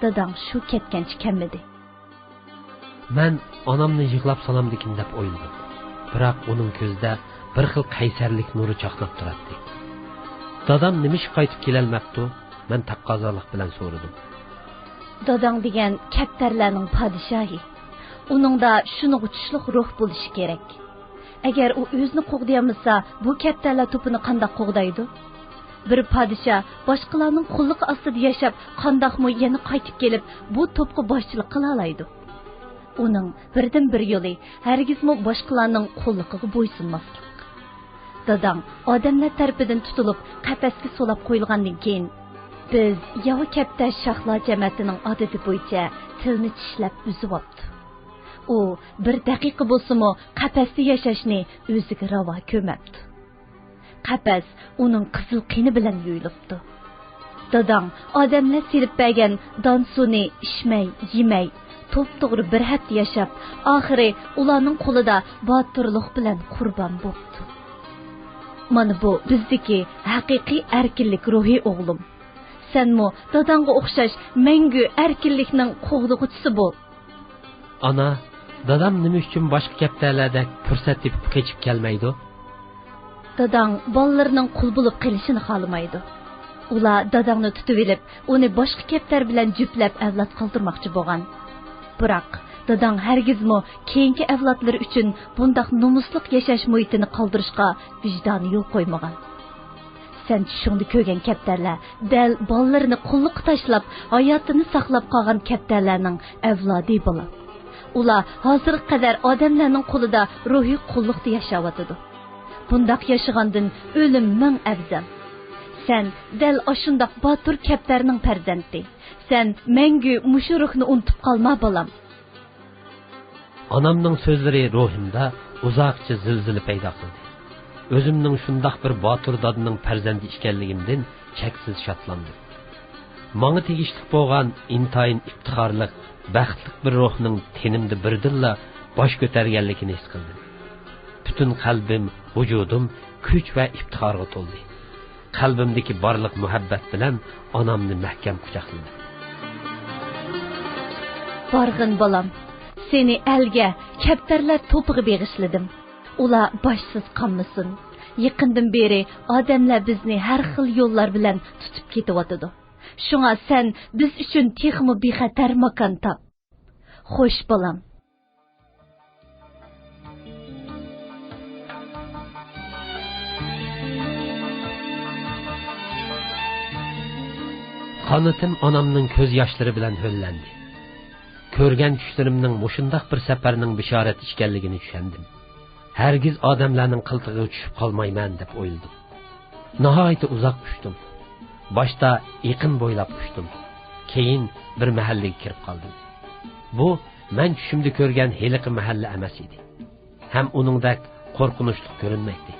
داداڭ شۇ كەتكەنچە كەلمىدى. مەن ئانامنى يىغلاپ سالامدىكىن دەپ ئويلىدىم. بىراق ئۇنىڭ كۆزىدە بىر خىل قەيسەرلىك نۇرى چاقناپ تۇراتتى. دادام نېمىشقا قايتىپ كېلەلمەپتۇ؟ مەن تەقەززالىق بىلەن سورىدىم. داداڭ دېگەن كەپتەرلەرنىڭ پادىشاھى. ئۇنىڭدا شۇنىڭغا چۈشلۈك روھ بولۇشى كېرەك. ئەگەر ئۇ ئۆزىنى قوغدىيالمىسا، بۇ كەپتەرلەر توپىنى قانداق قوغدايدۇ؟ بىر پادىشاھ باشقىلارنىڭ قۇللۇقى ئاستىدا ياشاپ، قانداقمۇ يەنە قايتىپ كېلىپ، بۇ توپقا باشچىلىق قىلالايدۇ؟ ئۇنىڭ بىردىنبىر يولى ھەرگىزمۇ باشقىلارنىڭ قۇللۇقىغا بويسۇنماسلىق. داداڭ ئادەملەر تەرىپىدىن تۇتۇلۇپ، قەپەسكە سولاپ قويۇلغاندىن كېيىن، بىز ياۋا كەپتەر شاھلار جەمەتىنىڭ ئادىتى بويىچە تىلنى چىشلەپ ئۈزۈۋاپتۇ. ئۇ بىر دەقىقە بولسىمۇ قەپەستە ياشاشنى ئۆزىگە راۋا كۆرمەپتۇ. قەپەس ئۇنىڭ قىزىل قېنى بىلەن يۇيۇلۇپتۇ. داداڭ ئادەملەر سېلىپ بەرگەن دان سۇنى ئىچمەي، يېمەي، توپتوغرا بىر ھەپتە ياشاپ، ئاخىرى ئۇلارنىڭ قولىدا باتۇرلۇق بىلەن قۇربان بوپتۇ. مانا بۇ بىزدىكى ھەقىقىي ئەركىنلىك روھى، ئوغلۇم. سەنمۇ داداڭغا ئوخشاش مەڭگۈ ئەركىنلىكنىڭ قوغدىغۇچىسى بول. ئانا، دادام نېمە ئۈچۈن باشقا كەپتەرلەردەك پۇرسەت تېپىپ قېچىپ كەلمەيدۇ؟ داداڭ بالىلىرىنىڭ قۇل بولۇپ قېلىشىنى خالىمايدۇ. ئۇلار داداڭنى تۇتۇۋېلىپ، ئۇنى باشقا كەپتەر بىلەن جۈپلەپ ئەۋلاد قالدۇرماقچى بولغان. بىراق، داداڭ ھەرگىزمۇ كېيىنكى ئەۋلادلىرى ئۈچۈن بۇنداق نومۇسلۇق ياشاش مۇھىتىنى قالدۇرۇشقا ۋىجدانى يول قويمىغان. سەن چۈشۈڭدە كۆرگەن كەپتەرلەر دەل بالىلىرىنى قۇللۇققا تاشلاپ، ھاياتىنى ساقلاپ قالغان كەپتەرلەرنىڭ ئەۋلادى، بالام. ئۇلار ھازىرغا قەدەر ئادەملەرنىڭ قولىدا روھىي قۇللۇقتا ياشاۋاتىدۇ. بۇنداق ياشىغاندىن ئۆلۈم مىڭ ئەۋزەل. سەن دەل ئاشۇنداق باتۇر كەپتەرنىڭ پەرزەنتى. سەن مەڭگۈ مۇشۇ روھنى ئۇنتۇپ قالما، بالام. ئانامنىڭ سۆزلىرى روھۇمدا ئۇزاقچە زىلزىلە پەيدا قىلدى. ئۆزۈمنىڭ شۇنداق بىر باتۇر دادىنىڭ پەرزەنتى ئىكەنلىكىمدىن چەكسىز شادلاندىم. ماڭا تېگىشلىك بولغان ئىنتايىن ئىپتىخارلىق، بەختلىك بىر روھنىڭ تېنىمدە بىردىنلا باش كۆتەرگەنلىكىنى ھېس قىلدىم. پۈتۈن قەلبىم، ۋۇجۇدۇم كۈچ ۋە ئىپتىخارغا تولدى. قەلبىمدىكى بارلىق مۇھەببەت بىلەن ئانامنى مەھكەم قۇچاقلىدىم. بارغىن، بالام، سېنى ئەلگە، كەپتەرلەر توپىغا بېغىشلىدىم. ئۇلار باشسىز قالمىسۇن. يېقىندىن بېرى ئادەملەر بىزنى ھەر خىل يوللار بىلەن تۇتۇپ كېتىۋاتىدۇ. شۇڭا سەن بىز ئۈچۈن تېخىمۇ بىخەتەر ماكان تاپ. خوش، بالام. قانىتىم ئانامنىڭ كۆز ياشلىرى بىلەن ھۆللەندى. كۆرگەن چۈشلىرىمنىڭ مۇشۇنداق بىر سەپەرنىڭ بېشارەت ئىكەنلىكىنى چۈشەندىم. ھەرگىز ئادەملەرنىڭ قىلتىقىغا چۈشۈپ قالمايمەن دەپ ئويلىدىم. ناھايىتى ئۇزاق ئۇچتۇم. باشتا ئېقىن بويلاپ ئۇچتۇم. كېيىن بىر مەھەللىگە كىرىپ قالدىم. بۇ مەن چۈشۈمدە كۆرگەن ھېلىقى مەھەللە ئەمەس ئىدى. ھەم ئۇنىڭدەك قورقۇنچلۇق كۆرۈنمەيتتى.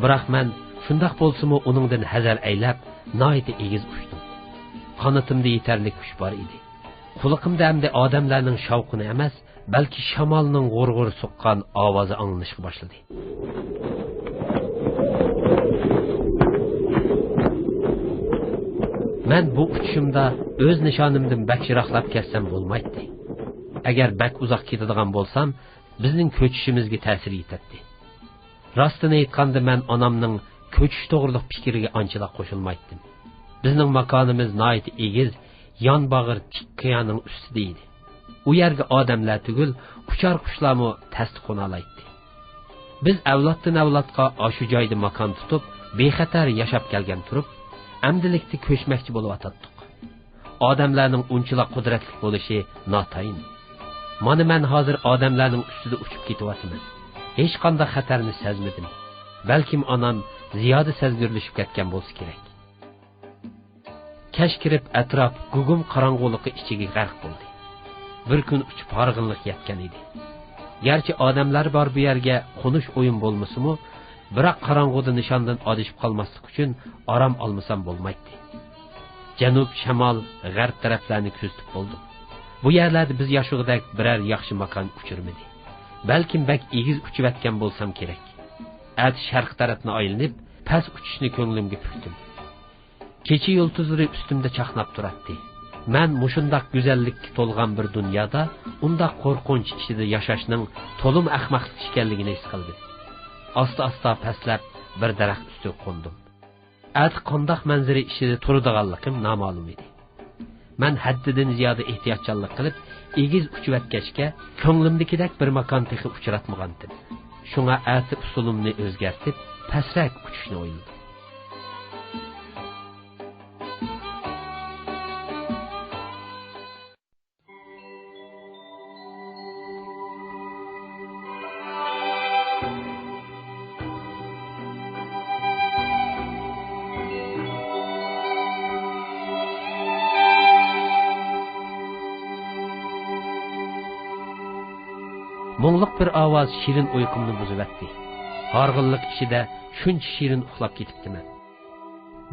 بىراق مەن شۇنداق بولسىمۇ ئۇنىڭدىن ھەزەر ئەيلەپ، ناھايىتى ئېگىز ئۇچتۇم. قانىتىمدا يېتەرلىك كۈچ بار ئىدى. قۇلىقىمدا ئەمدى ئادەملەرنىڭ شاۋقۇنى ئەمەس، بەلكى شامالنىڭ غۇر-غۇر سوققان ئاۋازى ئاڭلىنىشقا باشلىدى. مەن بۇ ئۇچۇشۇمدا ئۆز نىشانىمدىن بەك يىراقلاپ كەتسەم بولمايتتى. ئەگەر بەك ئۇزاق كېتىدىغان بولسام، بىزنىڭ كۆچۈشىمىزگە تەسىر يېتەتتى. راستىنى ئېيتقاندا، مەن ئانامنىڭ كۆچۈش توغرىلىق پىكرىگە ئانچىلا قوشۇلمايتتىم. بىزنىڭ ماكانىمىز ناھايىتى ئېگىز، يان باغرى تىك قىيانىڭ ئۈستىدە ئىدى. ئۇ يەرگە ئادەملەر تۈگۈل، ئۇچار قۇشلارمۇ تەستە قونالايتتى. بىز ئەۋلادتىن ئەۋلادقا ئاشۇ جايدا ماكان تۇتۇپ، بىخەتەر ياشاپ كەلگەن تۇرۇپ، ئەمدىلىكتە كۆچمەكچى بولۇۋاتاتتۇق. ئادەملەرنىڭ ئۇنچىلا قۇدرەتلىك بولۇشى ناتايىن. مانا مەن ھازىر ئادەملەرنىڭ ئۈستىدە ئۇچۇپ كېتىۋاتىمەن. ھېچقانداق خەتەرنى سەزمىدىم. بەلكىم ئانام زىيادە سەزگۈرلىشىپ كەتكەن بولسا كېرەك. كەچ كىرىپ، ئەتراپ گۇگۇم قاراڭغۇلۇقى ئىچىگە غەرق بولدى. بىر كۈن ئۇچۇپ ھارغىنلىق يەتكەن ئىدى. گەرچە ئادەملەر بار بۇ يەرگە قونۇش ئويۇم بولمىسىمۇ، بىراق قاراڭغۇدا نىشاندىن ئادىشىپ قالماسلىق ئۈچۈن ئارام ئالمىسام بولمايتتى. جەنۇب، شىمال، غەرب تەرەپلەرنى كۆزىتىپ بولدۇم. بۇ يەرلەردە بىز ياشىغۇدەك بىرەر ياخشى ماكان ئۇچرىمىدى. بەلكىم بەك ئېگىز ئۇچۇۋەتكەن بولسام كېرەك. ئەتە شەرق تەرەپنى ئايلىنىپ، پەس ئۇچۇشنى كۆڭلۈمگە پۈكتۈم. كېچە يۇلتۇزلىرى ئۈستۈمدە چاقناپ تۇراتتى. مەن مۇشۇنداق گۈزەللىككە تولغان بىر دۇنيادا ئۇنداق قورقۇنچ ئىچىدە ياشاشنىڭ تولىمۇ ئەخمەقلىق ئىكەنلىكىنى ھېس قىلدىم. ئاستا-ئاستا پەسلەپ بىر دەرەخ ئۈستىگە قوندۇم. ئەتە قانداق مەنزىرە ئىچىدە تۇرىدىغانلىقىم نامەلۇم ئىدى. مەن ھەددىدىن زىيادە ئېھتىياتچانلىق قىلىپ، ئېگىز ئۇچۇۋەتكەچكە، كۆڭلۈمدىكىدەك بىر ماكان تېخى ئۇچراتمىغانتىم. شۇڭا ئەتە ئۇسۇلۇمنى ئۆزگەرتىپ، پەسرەك ئۇچۇشنى ئويلىدىم. مۇڭلۇق بىر ئاۋاز شېرىن ئۇيقۇمنى بۇزۇۋەتتى. ھارغىنلىق ئىچىدە شۇنچە شېرىن ئۇخلاپ كېتىپتىمەن.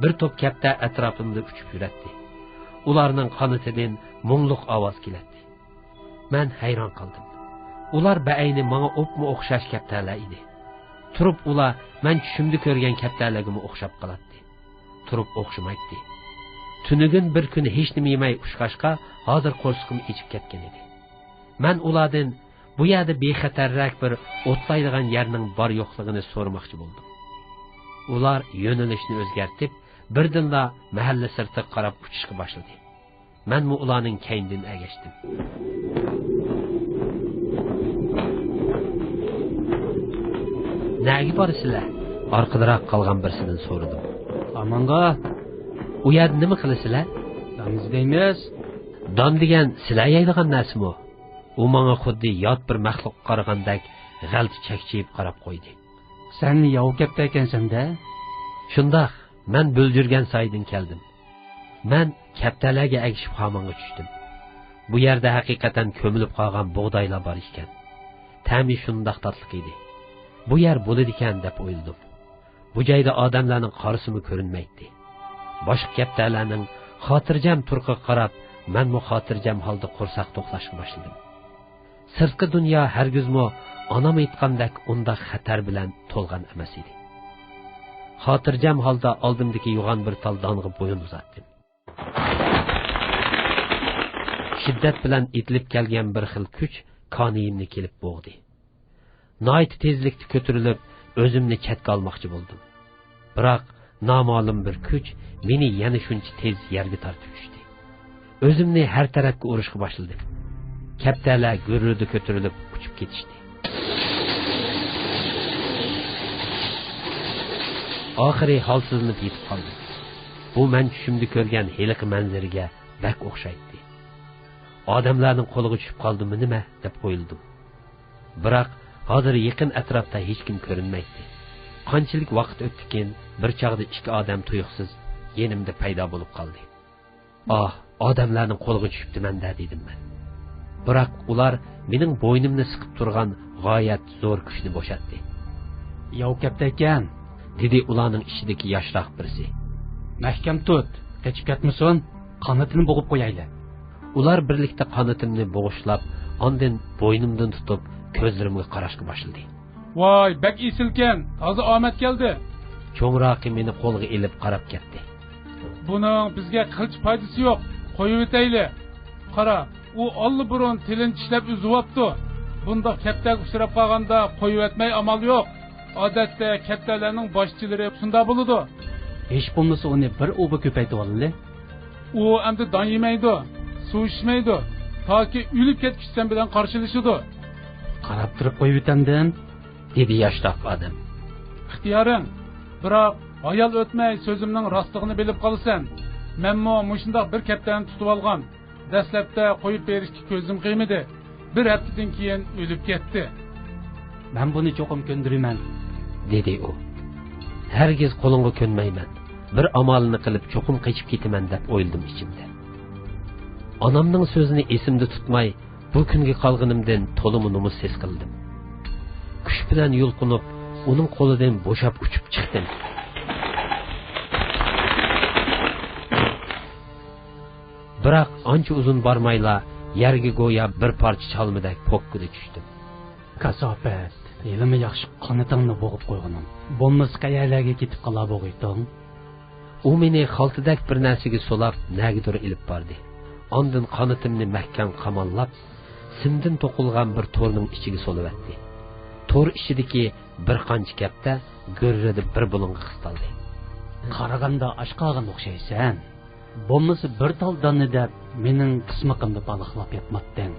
بىر توپ كەپتەر ئەتراپىمدا ئۇچۇپ يۈرەتتى. ئۇلارنىڭ قانىتىدىن مۇڭلۇق ئاۋاز كېلەتتى. مەن ھەيران قالدىم. ئۇلار بەئەينى ماڭا ئوپمۇ ئوخشاش كەپتەرلەر ئىدى. تۇرۇپ ئۇلار مەن چۈشۈمدە كۆرگەن كەپتەرلەرگىمۇ ئوخشاپ قالاتتى. تۇرۇپ ئوخشىمايتتى. تۈنۈگۈن بىر كۈن ھېچنېمە يېمەي ئۇچقاچقا، ھازىر قورسىقىم ئېچىپ كەتكەن ئىدى. مەن ئۇلاردىن بۇ يەردە بىخەتەررەك بىر ئوتلايدىغان يەرنىڭ بار يوقلۇقىنى سورىماقچى بولدۇم. ئۇلار يۆنىلىشنى ئۆزگەرتىپ، بىردىنلا مەھەللە سىرتىغا قاراپ ئۇچۇشقا باشلىدى. مەنمۇ ئۇلارنىڭ كەينىدىن ئەگەشتىم. نەگە بارىسىلەر؟ ئارقىدىراق قالغان بىرسىدىن سورىدىم. ئامانغا. ئۇ يەردە نېمە قىلىسىلەر؟ دان ئىزدەيمىز. دان دېگەن سىلەر يەيدىغان نەرسىمۇ؟ ئۇ ماڭا خۇددى يات بىر مەخلۇققا قارىغاندەك غەلتە چەكچىيىپ قاراپ قويدى. سەن ياۋا كەپتەر ئىكەنسەن-دە؟ شۇنداق، مەن بۆلجۈرگەن سايىدىن كەلدىم. مەن كەپتەرلەرگە ئەگىشىپ خامانغا چۈشتۈم. بۇ يەردە ھەقىقەتەن كۆمۈلۈپ قالغان بۇغدايلار بار ئىكەن. تەمى شۇنداق تاتلىق ئىدى. بۇ يەر بولىدىكەن دەپ ئويلىدىم. بۇ جايدا ئادەملەرنىڭ قارىسىمۇ كۆرۈنمەيتتى. باشقا كەپتەرلەرنىڭ خاتىرجەم تۇرقىغا قاراپ، مەنمۇ خاتىرجەم ھالدا قورساق توقلاشقا باشلىدىم. سىرتقى دۇنيا ھەرگىزمۇ ئانام ئېيتقاندەك ئۇنداق خەتەر بىلەن تولغان ئەمەس ئىدى. خاتىرجەم ھالدا ئالدىمدىكى يوغان بىر تال دانغا بويۇن ئۇزاتتىم. شىددەت بىلەن ئېتىلىپ كەلگەن بىر خىل كۈچ كانىيىمنى كېلىپ بوغدى. ناھايىتى تېزلىكتە كۆتۈرۈلۈپ، ئۆزۈمنى چەتكە ئالماقچى بولدۇم. بىراق، نامەلۇم بىر كۈچ مېنى يەنە شۇنچە تېز يەرگە تارتىۋېتىشتى. ئۆزۈمنى ھەر تەرەپكە ئۇرۇشقا باشلىدىم. كەپتەرلەر گۈررىدە كۆتۈرۈلۈپ ئۇچۇپ كېتىشتى. ئاخىرى ھالسىزلىنىپ يېتىپ قالدىم. بۇ مەن چۈشۈمدە كۆرگەن ھېلىقى مەنزىرىگە بەك ئوخشايتتى. ئادەملەرنىڭ قولىغا چۈشۈپ قالدىممۇ نېمە دەپ ئويلىدىم. بىراق، ھازىر يېقىن ئەتراپتا ھېچكىم كۆرۈنمەيتتى. قانچىلىك ۋاقىت ئۆتتىكىن، بىر چاغدا ئىككى ئادەم تۇيۇقسىز يېنىمدا پەيدا بولۇپ قالدى. ئاھ، ئادەملەرنىڭ قولىغا چۈشۈپتىمەن-دە، دېدىم مەن. بىراق ئۇلار مېنىڭ بوينۇمنى سىقىپ تۇرغان غايەت زور كۈچنى بوشاتتى. ياۋا كەپتەركەن، دېدى ئۇلارنىڭ ئىچىدىكى ياشراق بىرسى. مەھكەم تۇت، قېچىپ كەتمىسۇن، قانىتىنى بوغۇپ قويايلى. ئۇلار بىرلىكتە قانىتىمنى بوغۇشلاپ، ئاندىن بوينۇمدىن تۇتۇپ، كۆزلىرىمگە قاراشقا باشلىدى. ۋاي، بەك ئېسىلكەن، تازا ئامەت كەلدى. چوڭراقى مېنى قولغا ئېلىپ قاراپ كەتتى. بۇنىڭ بىزگە قىلچە پايدىسى يوق، قويۇۋېتەيلى. قارا، ئۇ ئاللىبۇرۇن تىلىنى چىشلەپ ئۈزۈۋاپتۇ. بۇنداق كەپتەرگە ئۇچراپ قالغاندا قويۇۋەتمەي ئامال يوق. ئادەتتە كەپتەرلەرنىڭ باشچىلىرى شۇنداق بولىدۇ. ھېچ بولمىسا ئۇنى بىر ئۇۋا كۆپەيتىۋالىلى. ئۇ ئەمدى دان يېمەيدۇ، سۇ ئىچمەيدۇ. تاكى ئۆلۈپ كەتكۈچە سەن بىلەن قارشىلىشىدۇ. قاراپ تۇرۇپ قويۇۋېتەمدىم، دېدى ياشراق ئادەم. ئىختىيارىڭ. بىراق، ھايال ئۆتمەي سۆزۈمنىڭ راستلىقىنى بىلىپ قالىسەن. مەنمۇ مۇشۇنداق بىر كەپتەرنى تۇتۇۋالغان. دەسلەپتە قويۇپ بېرىشكە كۆزۈم قىيمىدى. بىر ھەپتىدىن كېيىن ئۆلۈپ كەتتى. مەن بۇنى چوقۇم كۆندۈرىمەن، دېدى ئۇ. ھەرگىز قولۇڭغا كۆنمەيمەن. بىر ئامالنى قىلىپ چوقۇم قېچىپ كېتىمەن دەپ ئويلىدىم ئىچىمدە. ئانامنىڭ سۆزىنى ئېسىمدە تۇتماي، بۇ كۈنگە قالغىنىمدىن تولىمۇ نومۇس ھېس قىلدىم. كۈچ بىلەن يۇلقۇنۇپ، ئۇنىڭ قولىدىن بوشاپ ئۇچۇپ چىقتىم. بىراق ئانچە ئۇزۇن بارمايلا يەرگە گويا بىر پارچە چالمىدەك پوككىدە چۈشتۈم. كاساپەت، ھېلىمۇ ياخشى قانىتىڭنى بوغۇپ قويغىنىڭ. بولمىسا قەيەرلەرگە كېتىپ قالار بولغىيتىڭ؟ ئۇ مېنى خالتىدەك بىر نەرسىگە سولاپ، نەگىدۇر ئېلىپ باردى. ئاندىن قانىتىمنى مەھكەم قاماللاپ، سىمدىن توقۇلغان بىر تورنىڭ ئىچىگە سولىۋەتتى. تور ئىچىدىكى بىر قانچە كەپتەر گۈررىدە بىر بۇلۇڭغا قىستالدى. قارىغاندا ئاچ قالغان ئوخشايسەن. بولمىسا بىر تال داننى دەپ، مېنىڭ قىسمىقىمدا بالىقلاپ ياتماتتىڭ.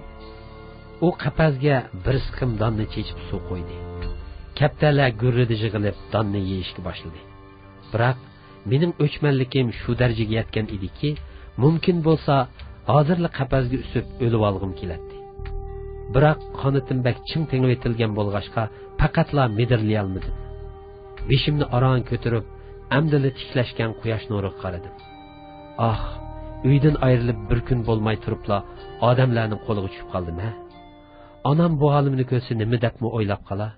ئۇ قەپەسكە بىر سىقىم داننى چېچىپ سۇ قۇيدى. كەپتەرلەر گۈررىدە يىغىلىپ، داننى يېيىشكە باشلىدى. بىراق، مېنىڭ ئۆچمەنلىكىم شۇ دەرىجىگە يەتكەن ئىدىكى، مۇمكىن بولسا، ھازىرلا قەپەسكە ئۈسۈپ ئۆلۈۋالغۇم كېلەتتى. بىراق، قانىتىم بەك چىڭ تېڭىۋېتىلگەن بولغاچقا، پەقەتلا مىدىرلىيالمىدىم. بېشىمنى ئاران كۆتۈرۈپ، ئەمدىلا تىكلەشكەن قۇياش نۇرىغا قارىدىم. ئاھ، ئۆيدىن ئايرىلىپ بىر كۈن بولماي تۇرۇپلا ئادەملەرنىڭ قولىغا چۈشۈپ قالدىم ھە؟ ئانام بۇ ھالىمنى كۆرسە نېمە دەپمۇ ئويلاپ قالا؟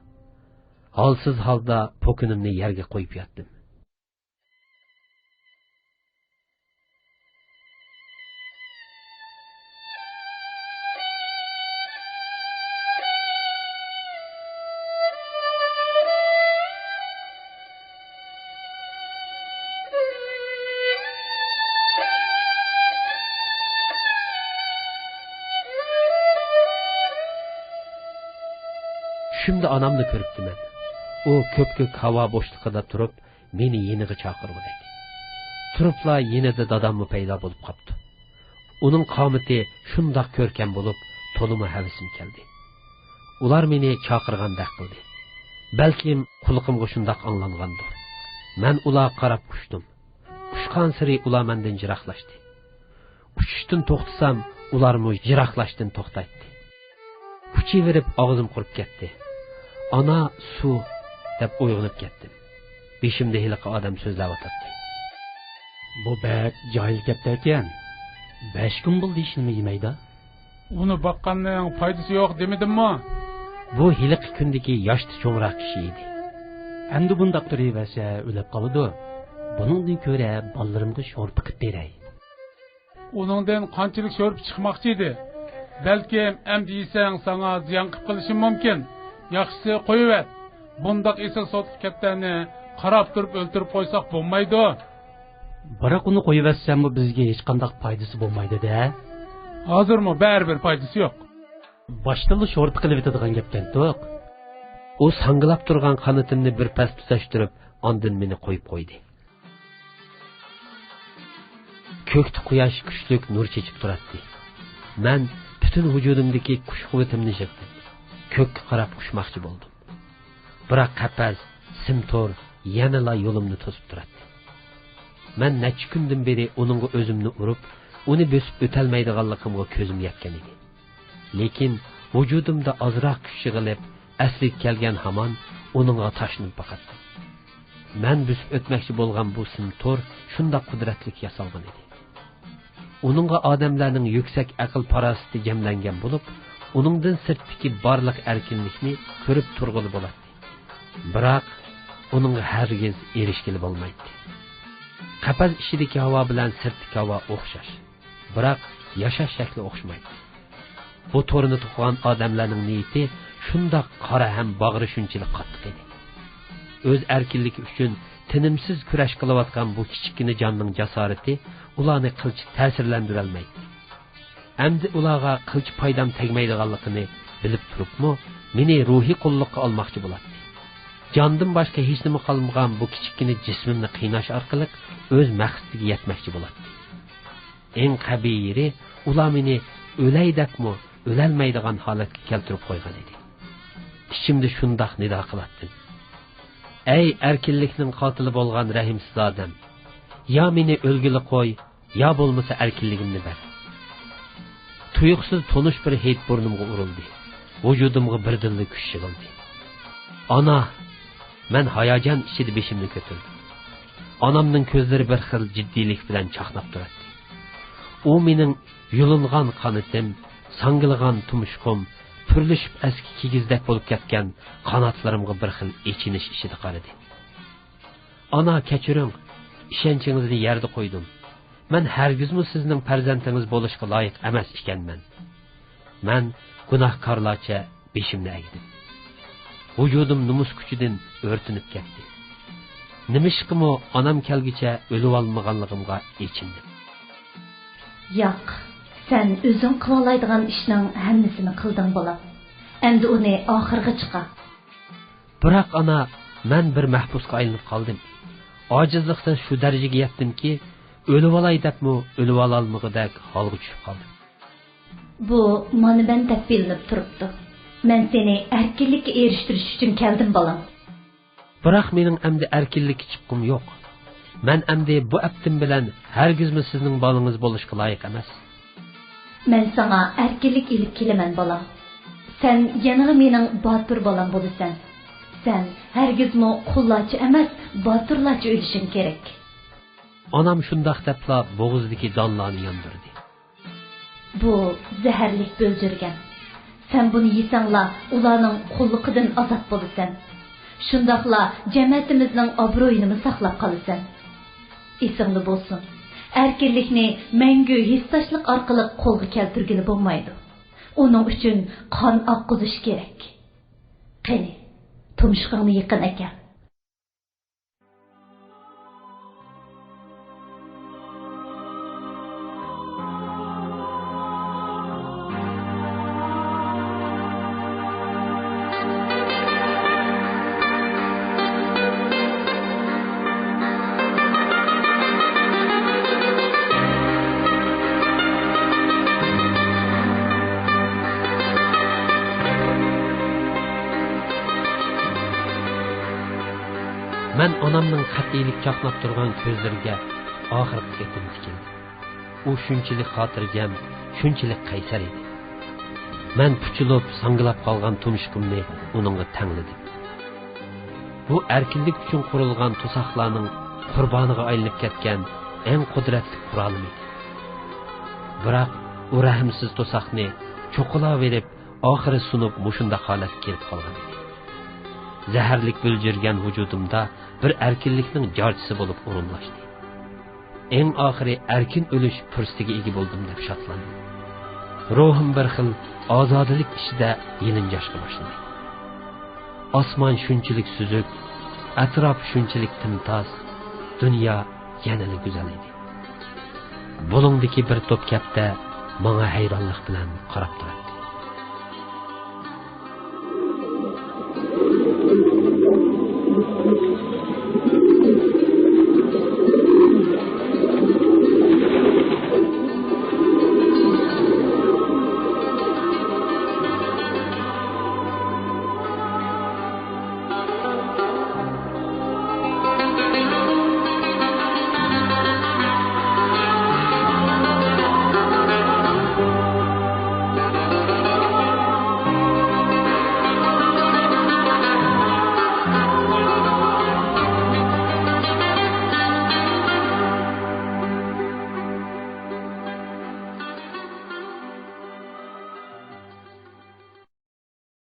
ھالسىز ھالدا پوكىنىمنى يەرگە قويۇپ ياتتىم. چۈشۈمدە ئانامنى كۆرۈپتىمەن. ئۇ كۆپكۆك ھاۋا بوشلۇقىدا تۇرۇپ، مېنى يېنىغا چاقىرغۇدەك. تۇرۇپلا يېنىدا داداممۇ پەيدا بولۇپ قاپتۇ. ئۇنىڭ قامىتى شۇنداق كۆركەم بولۇپ، تولىمۇ ھەۋىسىم كەلدى. ئۇلار مېنى چاقىرغاندەك قىلدى. بەلكىم قۇلىقىمغا شۇنداق ئاڭلانغاندۇر. مەن ئۇلارغا قاراپ ئۇچتۇم. ئۇچقانسېرى ئۇلار مەندىن يىراقلاشتى. ئۇچۇشتىن توختىسام، ئۇلارمۇ يىراقلاشتىن توختايتتى. ئۇچۇۋېرىپ ئاغزىم قۇرۇپ كەتتى. «ئانا، سۇ!» دەپ ئويغىنىپ كەتتىم. بېشىمدا ھېلىقى ئادەم سۆزلەۋاتاتتى. بۇ بەك جاھىل كەپتەركەن. بەش كۈن بولدى ھېچنېمە يېمەيدۇ. ئۇنى باققاننىڭ پايدىسى يوق دېمىدىممۇ؟ بۇ ھېلىقى كۈندىكى ياشتا چوڭراق كىشى ئىدى. ئەمدى بۇنداق تۇرۇۋەرسە ئۆلۈپ قالىدۇ. بۇنىڭدىن كۆرە بالىلىرىمغا شورپا قىلىپ بېرەي. ئۇنىڭدىن قانچىلىك شورپا چىقماقچى ئىدى؟ بەلكىم ئەمدى يېسەڭ ساڭا زىيان قىلىپ قېلىشى مۇمكىن. ياخشىسى قويۇۋەت. بۇنداق ئېسىل سوتلۇق كەپتەرنى قاراپ تۇرۇپ ئۆلتۈرۈپ قويساق بولمايدۇ. بىراق ئۇنى قويۇۋەتسەممۇ بىزگە ھېچقانداق پايدىسى بولمايدۇ-دە. ھازىرمۇ بەرىبىر پايدىسى يوق. باشتىنلا شورپا قىلىۋېتىدىغان گەپكەنتۇق. ئۇ ساڭگىلاپ تۇرغان قانىتىمنى بىر پەس تۈزەشتۈرۈپ، ئاندىن مېنى قويۇپ قويدى. كۆكتە قۇياش كۈچلۈك نۇر چېچىپ تۇراتتى. مەن پۈتۈن ۋۇجۇدۇمدىكى كۈچ-قۇۋۋىتىمنى يىغدىم. كۆككە قاراپ ئۇچماقچى بولدۇم. بىراق قەپەس، سىم تور يەنىلا يولۇمنى توسۇپ تۇراتتى. مەن نەچچە كۈندىن بېرى ئۇنىڭغا ئۆزۈمنى ئۇرۇپ، ئۇنى بۆسۈپ ئۆتەلمەيدىغانلىقىمغا كۆزۈم يەتكەن ئىدى. لېكىن ۋۇجۇدۇمدا ئازراق كۈچ يىغىلىپ، ئەسلىگە كەلگەن ھامان ئۇنىڭغا تاشلىنىپ باقاتتىم. مەن بۆسۈپ ئۆتمەكچى بولغان بۇ سىم تور شۇنداق قۇدرەتلىك ياسالغان ئىدى. ئۇنىڭغا ئادەملەرنىڭ يۈكسەك ئەقىل-پاراسىتى جەملەنگەن بولۇپ، ئۇنىڭدىن سىرتتىكى بارلىق ئەركىنلىكنى كۆرۈپ تۇرغىلى بولاتتى. بىراق، ئۇنىڭغا ھەرگىز ئېرىشكىلى بولمايتتى. قەپەس ئىچىدىكى ھاۋا بىلەن سىرتتىكى ھاۋا ئوخشاش. بىراق ياشاش شەكلى ئوخشىمايدۇ. بۇ تورنى توقۇغان ئادەملەرنىڭ نىيىتى شۇنداق قارا ھەم باغرى شۇنچىلىك قاتتىق ئىدى. ئۆز ئەركىنلىكى ئۈچۈن تىنىمسىز كۈرەش قىلىۋاتقان بۇ كىچىككىنە جاننىڭ جاسارىتى ئۇلارنى قىلچە تەسىرلەندۈرەلمەيتتى. ئەمدى ئۇلارغا قىلچە پايدام تەگمەيدىغانلىقىنى بىلىپ تۇرۇپمۇ، مېنى روھىي قۇللۇققا ئالماقچى بولاتتى. جاندىن باشقا ھېچنېمە قالمىغان بۇ كىچىككىنە جىسمىمنى قىيناش ئارقىلىق ئۆز مەقسىتىگە يەتمەكچى بولاتتى. ئەڭ قەبىھىي يېرى، ئۇلار مېنى ئۆلەي دەپمۇ ئۆلەلمەيدىغان ھالەتكە كەلتۈرۈپ قويغان ئىدى. ئىچىمدە شۇنداق نىدا قىلاتتىم: «ئەي ئەركىنلىكنىڭ قاتىلى بولغان رەھىمسىز ئادەم! يا مېنى ئۆلگىلى قوي، يا بولمىسا ئەركىنلىكىمنى بەر!» تۇيۇقسىز تونۇش بىر ھىد بۇرنۇمغا ئۇرۇلدى. ۋۇجۇدۇمغا بىردىنلا كۈچ يىغىلدى. «ئانا!» مەن ھاياجان ئىچىدە بېشىمنى كۆتۈردۈم. ئانامنىڭ كۆزلىرى بىر خىل جىددىيلىك بىلەن چاقناپ تۇراتتى. ئۇ مېنىڭ يۇلۇنغان قانىتىم، ساڭگىلىغان تۇمشۇقۇم، پۈرلىشىپ ئەسكى كىگىزدەك بولۇپ كەتكەن قاناتلىرىمغا بىر خىل ئېچىنىش ئىچىدە قارىدى. «ئانا، كەچۈرۈڭ، ئىشەنچىڭىزنى يەردە قويدۇم. مەن ھەرگىزمۇ سىزنىڭ پەرزەنتىڭىز بولۇشقا لايىق ئەمەس ئىكەنمەن. مەن گۇناھكارلارچە بېشىمنى ئەگدىم. ۋۇجۇدۇم نومۇس كۈچىدىن ئۆرتىنىپ كەتتى. نېمىشقىمۇ ئانام كەلگۈچە ئۆلۈۋالمىغانلىقىمغا ئېچىندىم. ياق، سەن ئۆزۈڭ قىلالايدىغان ئىشنىڭ ھەممىسىنى قىلدىڭ، بالام. ئەمدى ئۇنى ئاخىرىغا چىقار. بىراق، ئانا، مەن بىر مەھبۇسقا ئايلىنىپ قالدىم. ئاجىزلىقتىن شۇ دەرىجىگە يەتتىمكى، ئۆلۈۋالاي دەپمۇ ئۆلۈۋالالمىغۇدەك ھالغا چۈشۈپ قالدىم. بۇ مانا مەن دەپ بىلىنىپ تۇرۇپتۇ. مەن سېنى ئەركىنلىككە ئېرىشتۈرۈش ئۈچۈن كەلدىم، بالام. بىراق مېنىڭ ئەمدى ئەركىنلىككە چىققۇم يوق. مەن ئەمدى بۇ ئەپتىم بىلەن ھەرگىزمۇ سىزنىڭ بالىڭىز بولۇشقا لايىق ئەمەس. مەن ساڭا ئەركىنلىك ئېلىپ كېلىمەن، بالام. سەن يەنىلا مېنىڭ باتۇر بالام بولىسەن. سەن ھەرگىزمۇ قۇللارچە ئەمەس، باتۇرلارچە ئۆلۈشۈڭ كېرەك. ئانام شۇنداق دەپلا بوغۇزىدىكى دانلارنى ياندۇردى. بۇ زەھەرلىك بۆلجۈرگەن. سەن بۇنى يېسەڭلا، ئۇلارنىڭ قۇللۇقىدىن ئازاد بولىسەن. شۇنداقلا جەمەتىمىزنىڭ ئابرۇيىنىمۇ ساقلاپ قالىسەن. ئېسىڭدە بولسۇن، ئەركىنلىكنى مەڭگۈ ھېسداشلىق ئارقىلىق قولغا كەلتۈرگىلى بولمايدۇ. ئۇنىڭ ئۈچۈن قان ئاققۇزۇش كېرەك. قېنى، تۇمشۇقۇڭنى يېقىن ئەكەل. مەن ئانامنىڭ قەتئىيلىك چاقناپ تۇرغان كۆزلىرىگە ئاخىرقى قېتىم تىكىلدىم. ئۇ شۇنچىلىك خاتىرجەم، شۇنچىلىك قەيسەر ئىدى. مەن پۇچۇلۇپ، ساڭگىلاپ قالغان تۇمشۇقۇمنى ئۇنىڭغا تەڭلىدىم. بۇ ئەركىنلىك ئۈچۈن قۇرۇلغان توساقلارنىڭ قۇربانىغا ئايلىنىپ كەتكەن ئەڭ قۇدرەتلىك قورالىم ئىدى. بىراق ئۇ رەھىمسىز توساقنى چوقۇلاۋېرىپ، ئاخىرى سۇنۇپ، مۇشۇنداق ھالەتكە كېلىپ قالغان ئىدى. زەھەرلىك بۆلجۈرگەن ۋۇجۇدۇمدا بىر ئەركىنلىكنىڭ جارچىسى بولۇپ ئورۇنلاشتى. ئەڭ ئاخىرى ئەركىن ئۆلۈش پۇرسىتىگە ئىگە بولدۇم دەپ شادلاندىم. روھۇم بىر خىل ئازادىلىك ئىچىدە يېلىنجاشقا باشلىدى. ئاسمان شۇنچىلىك سۈزۈك، ئەتراپ شۇنچىلىك تىمتاس، دۇنيا يەنىلا گۈزەل ئىدى. بۇلۇڭدىكى بىر توپ كەپتەر ماڭا ھەيرانلىق بىلەن قاراپ تۇراتتى.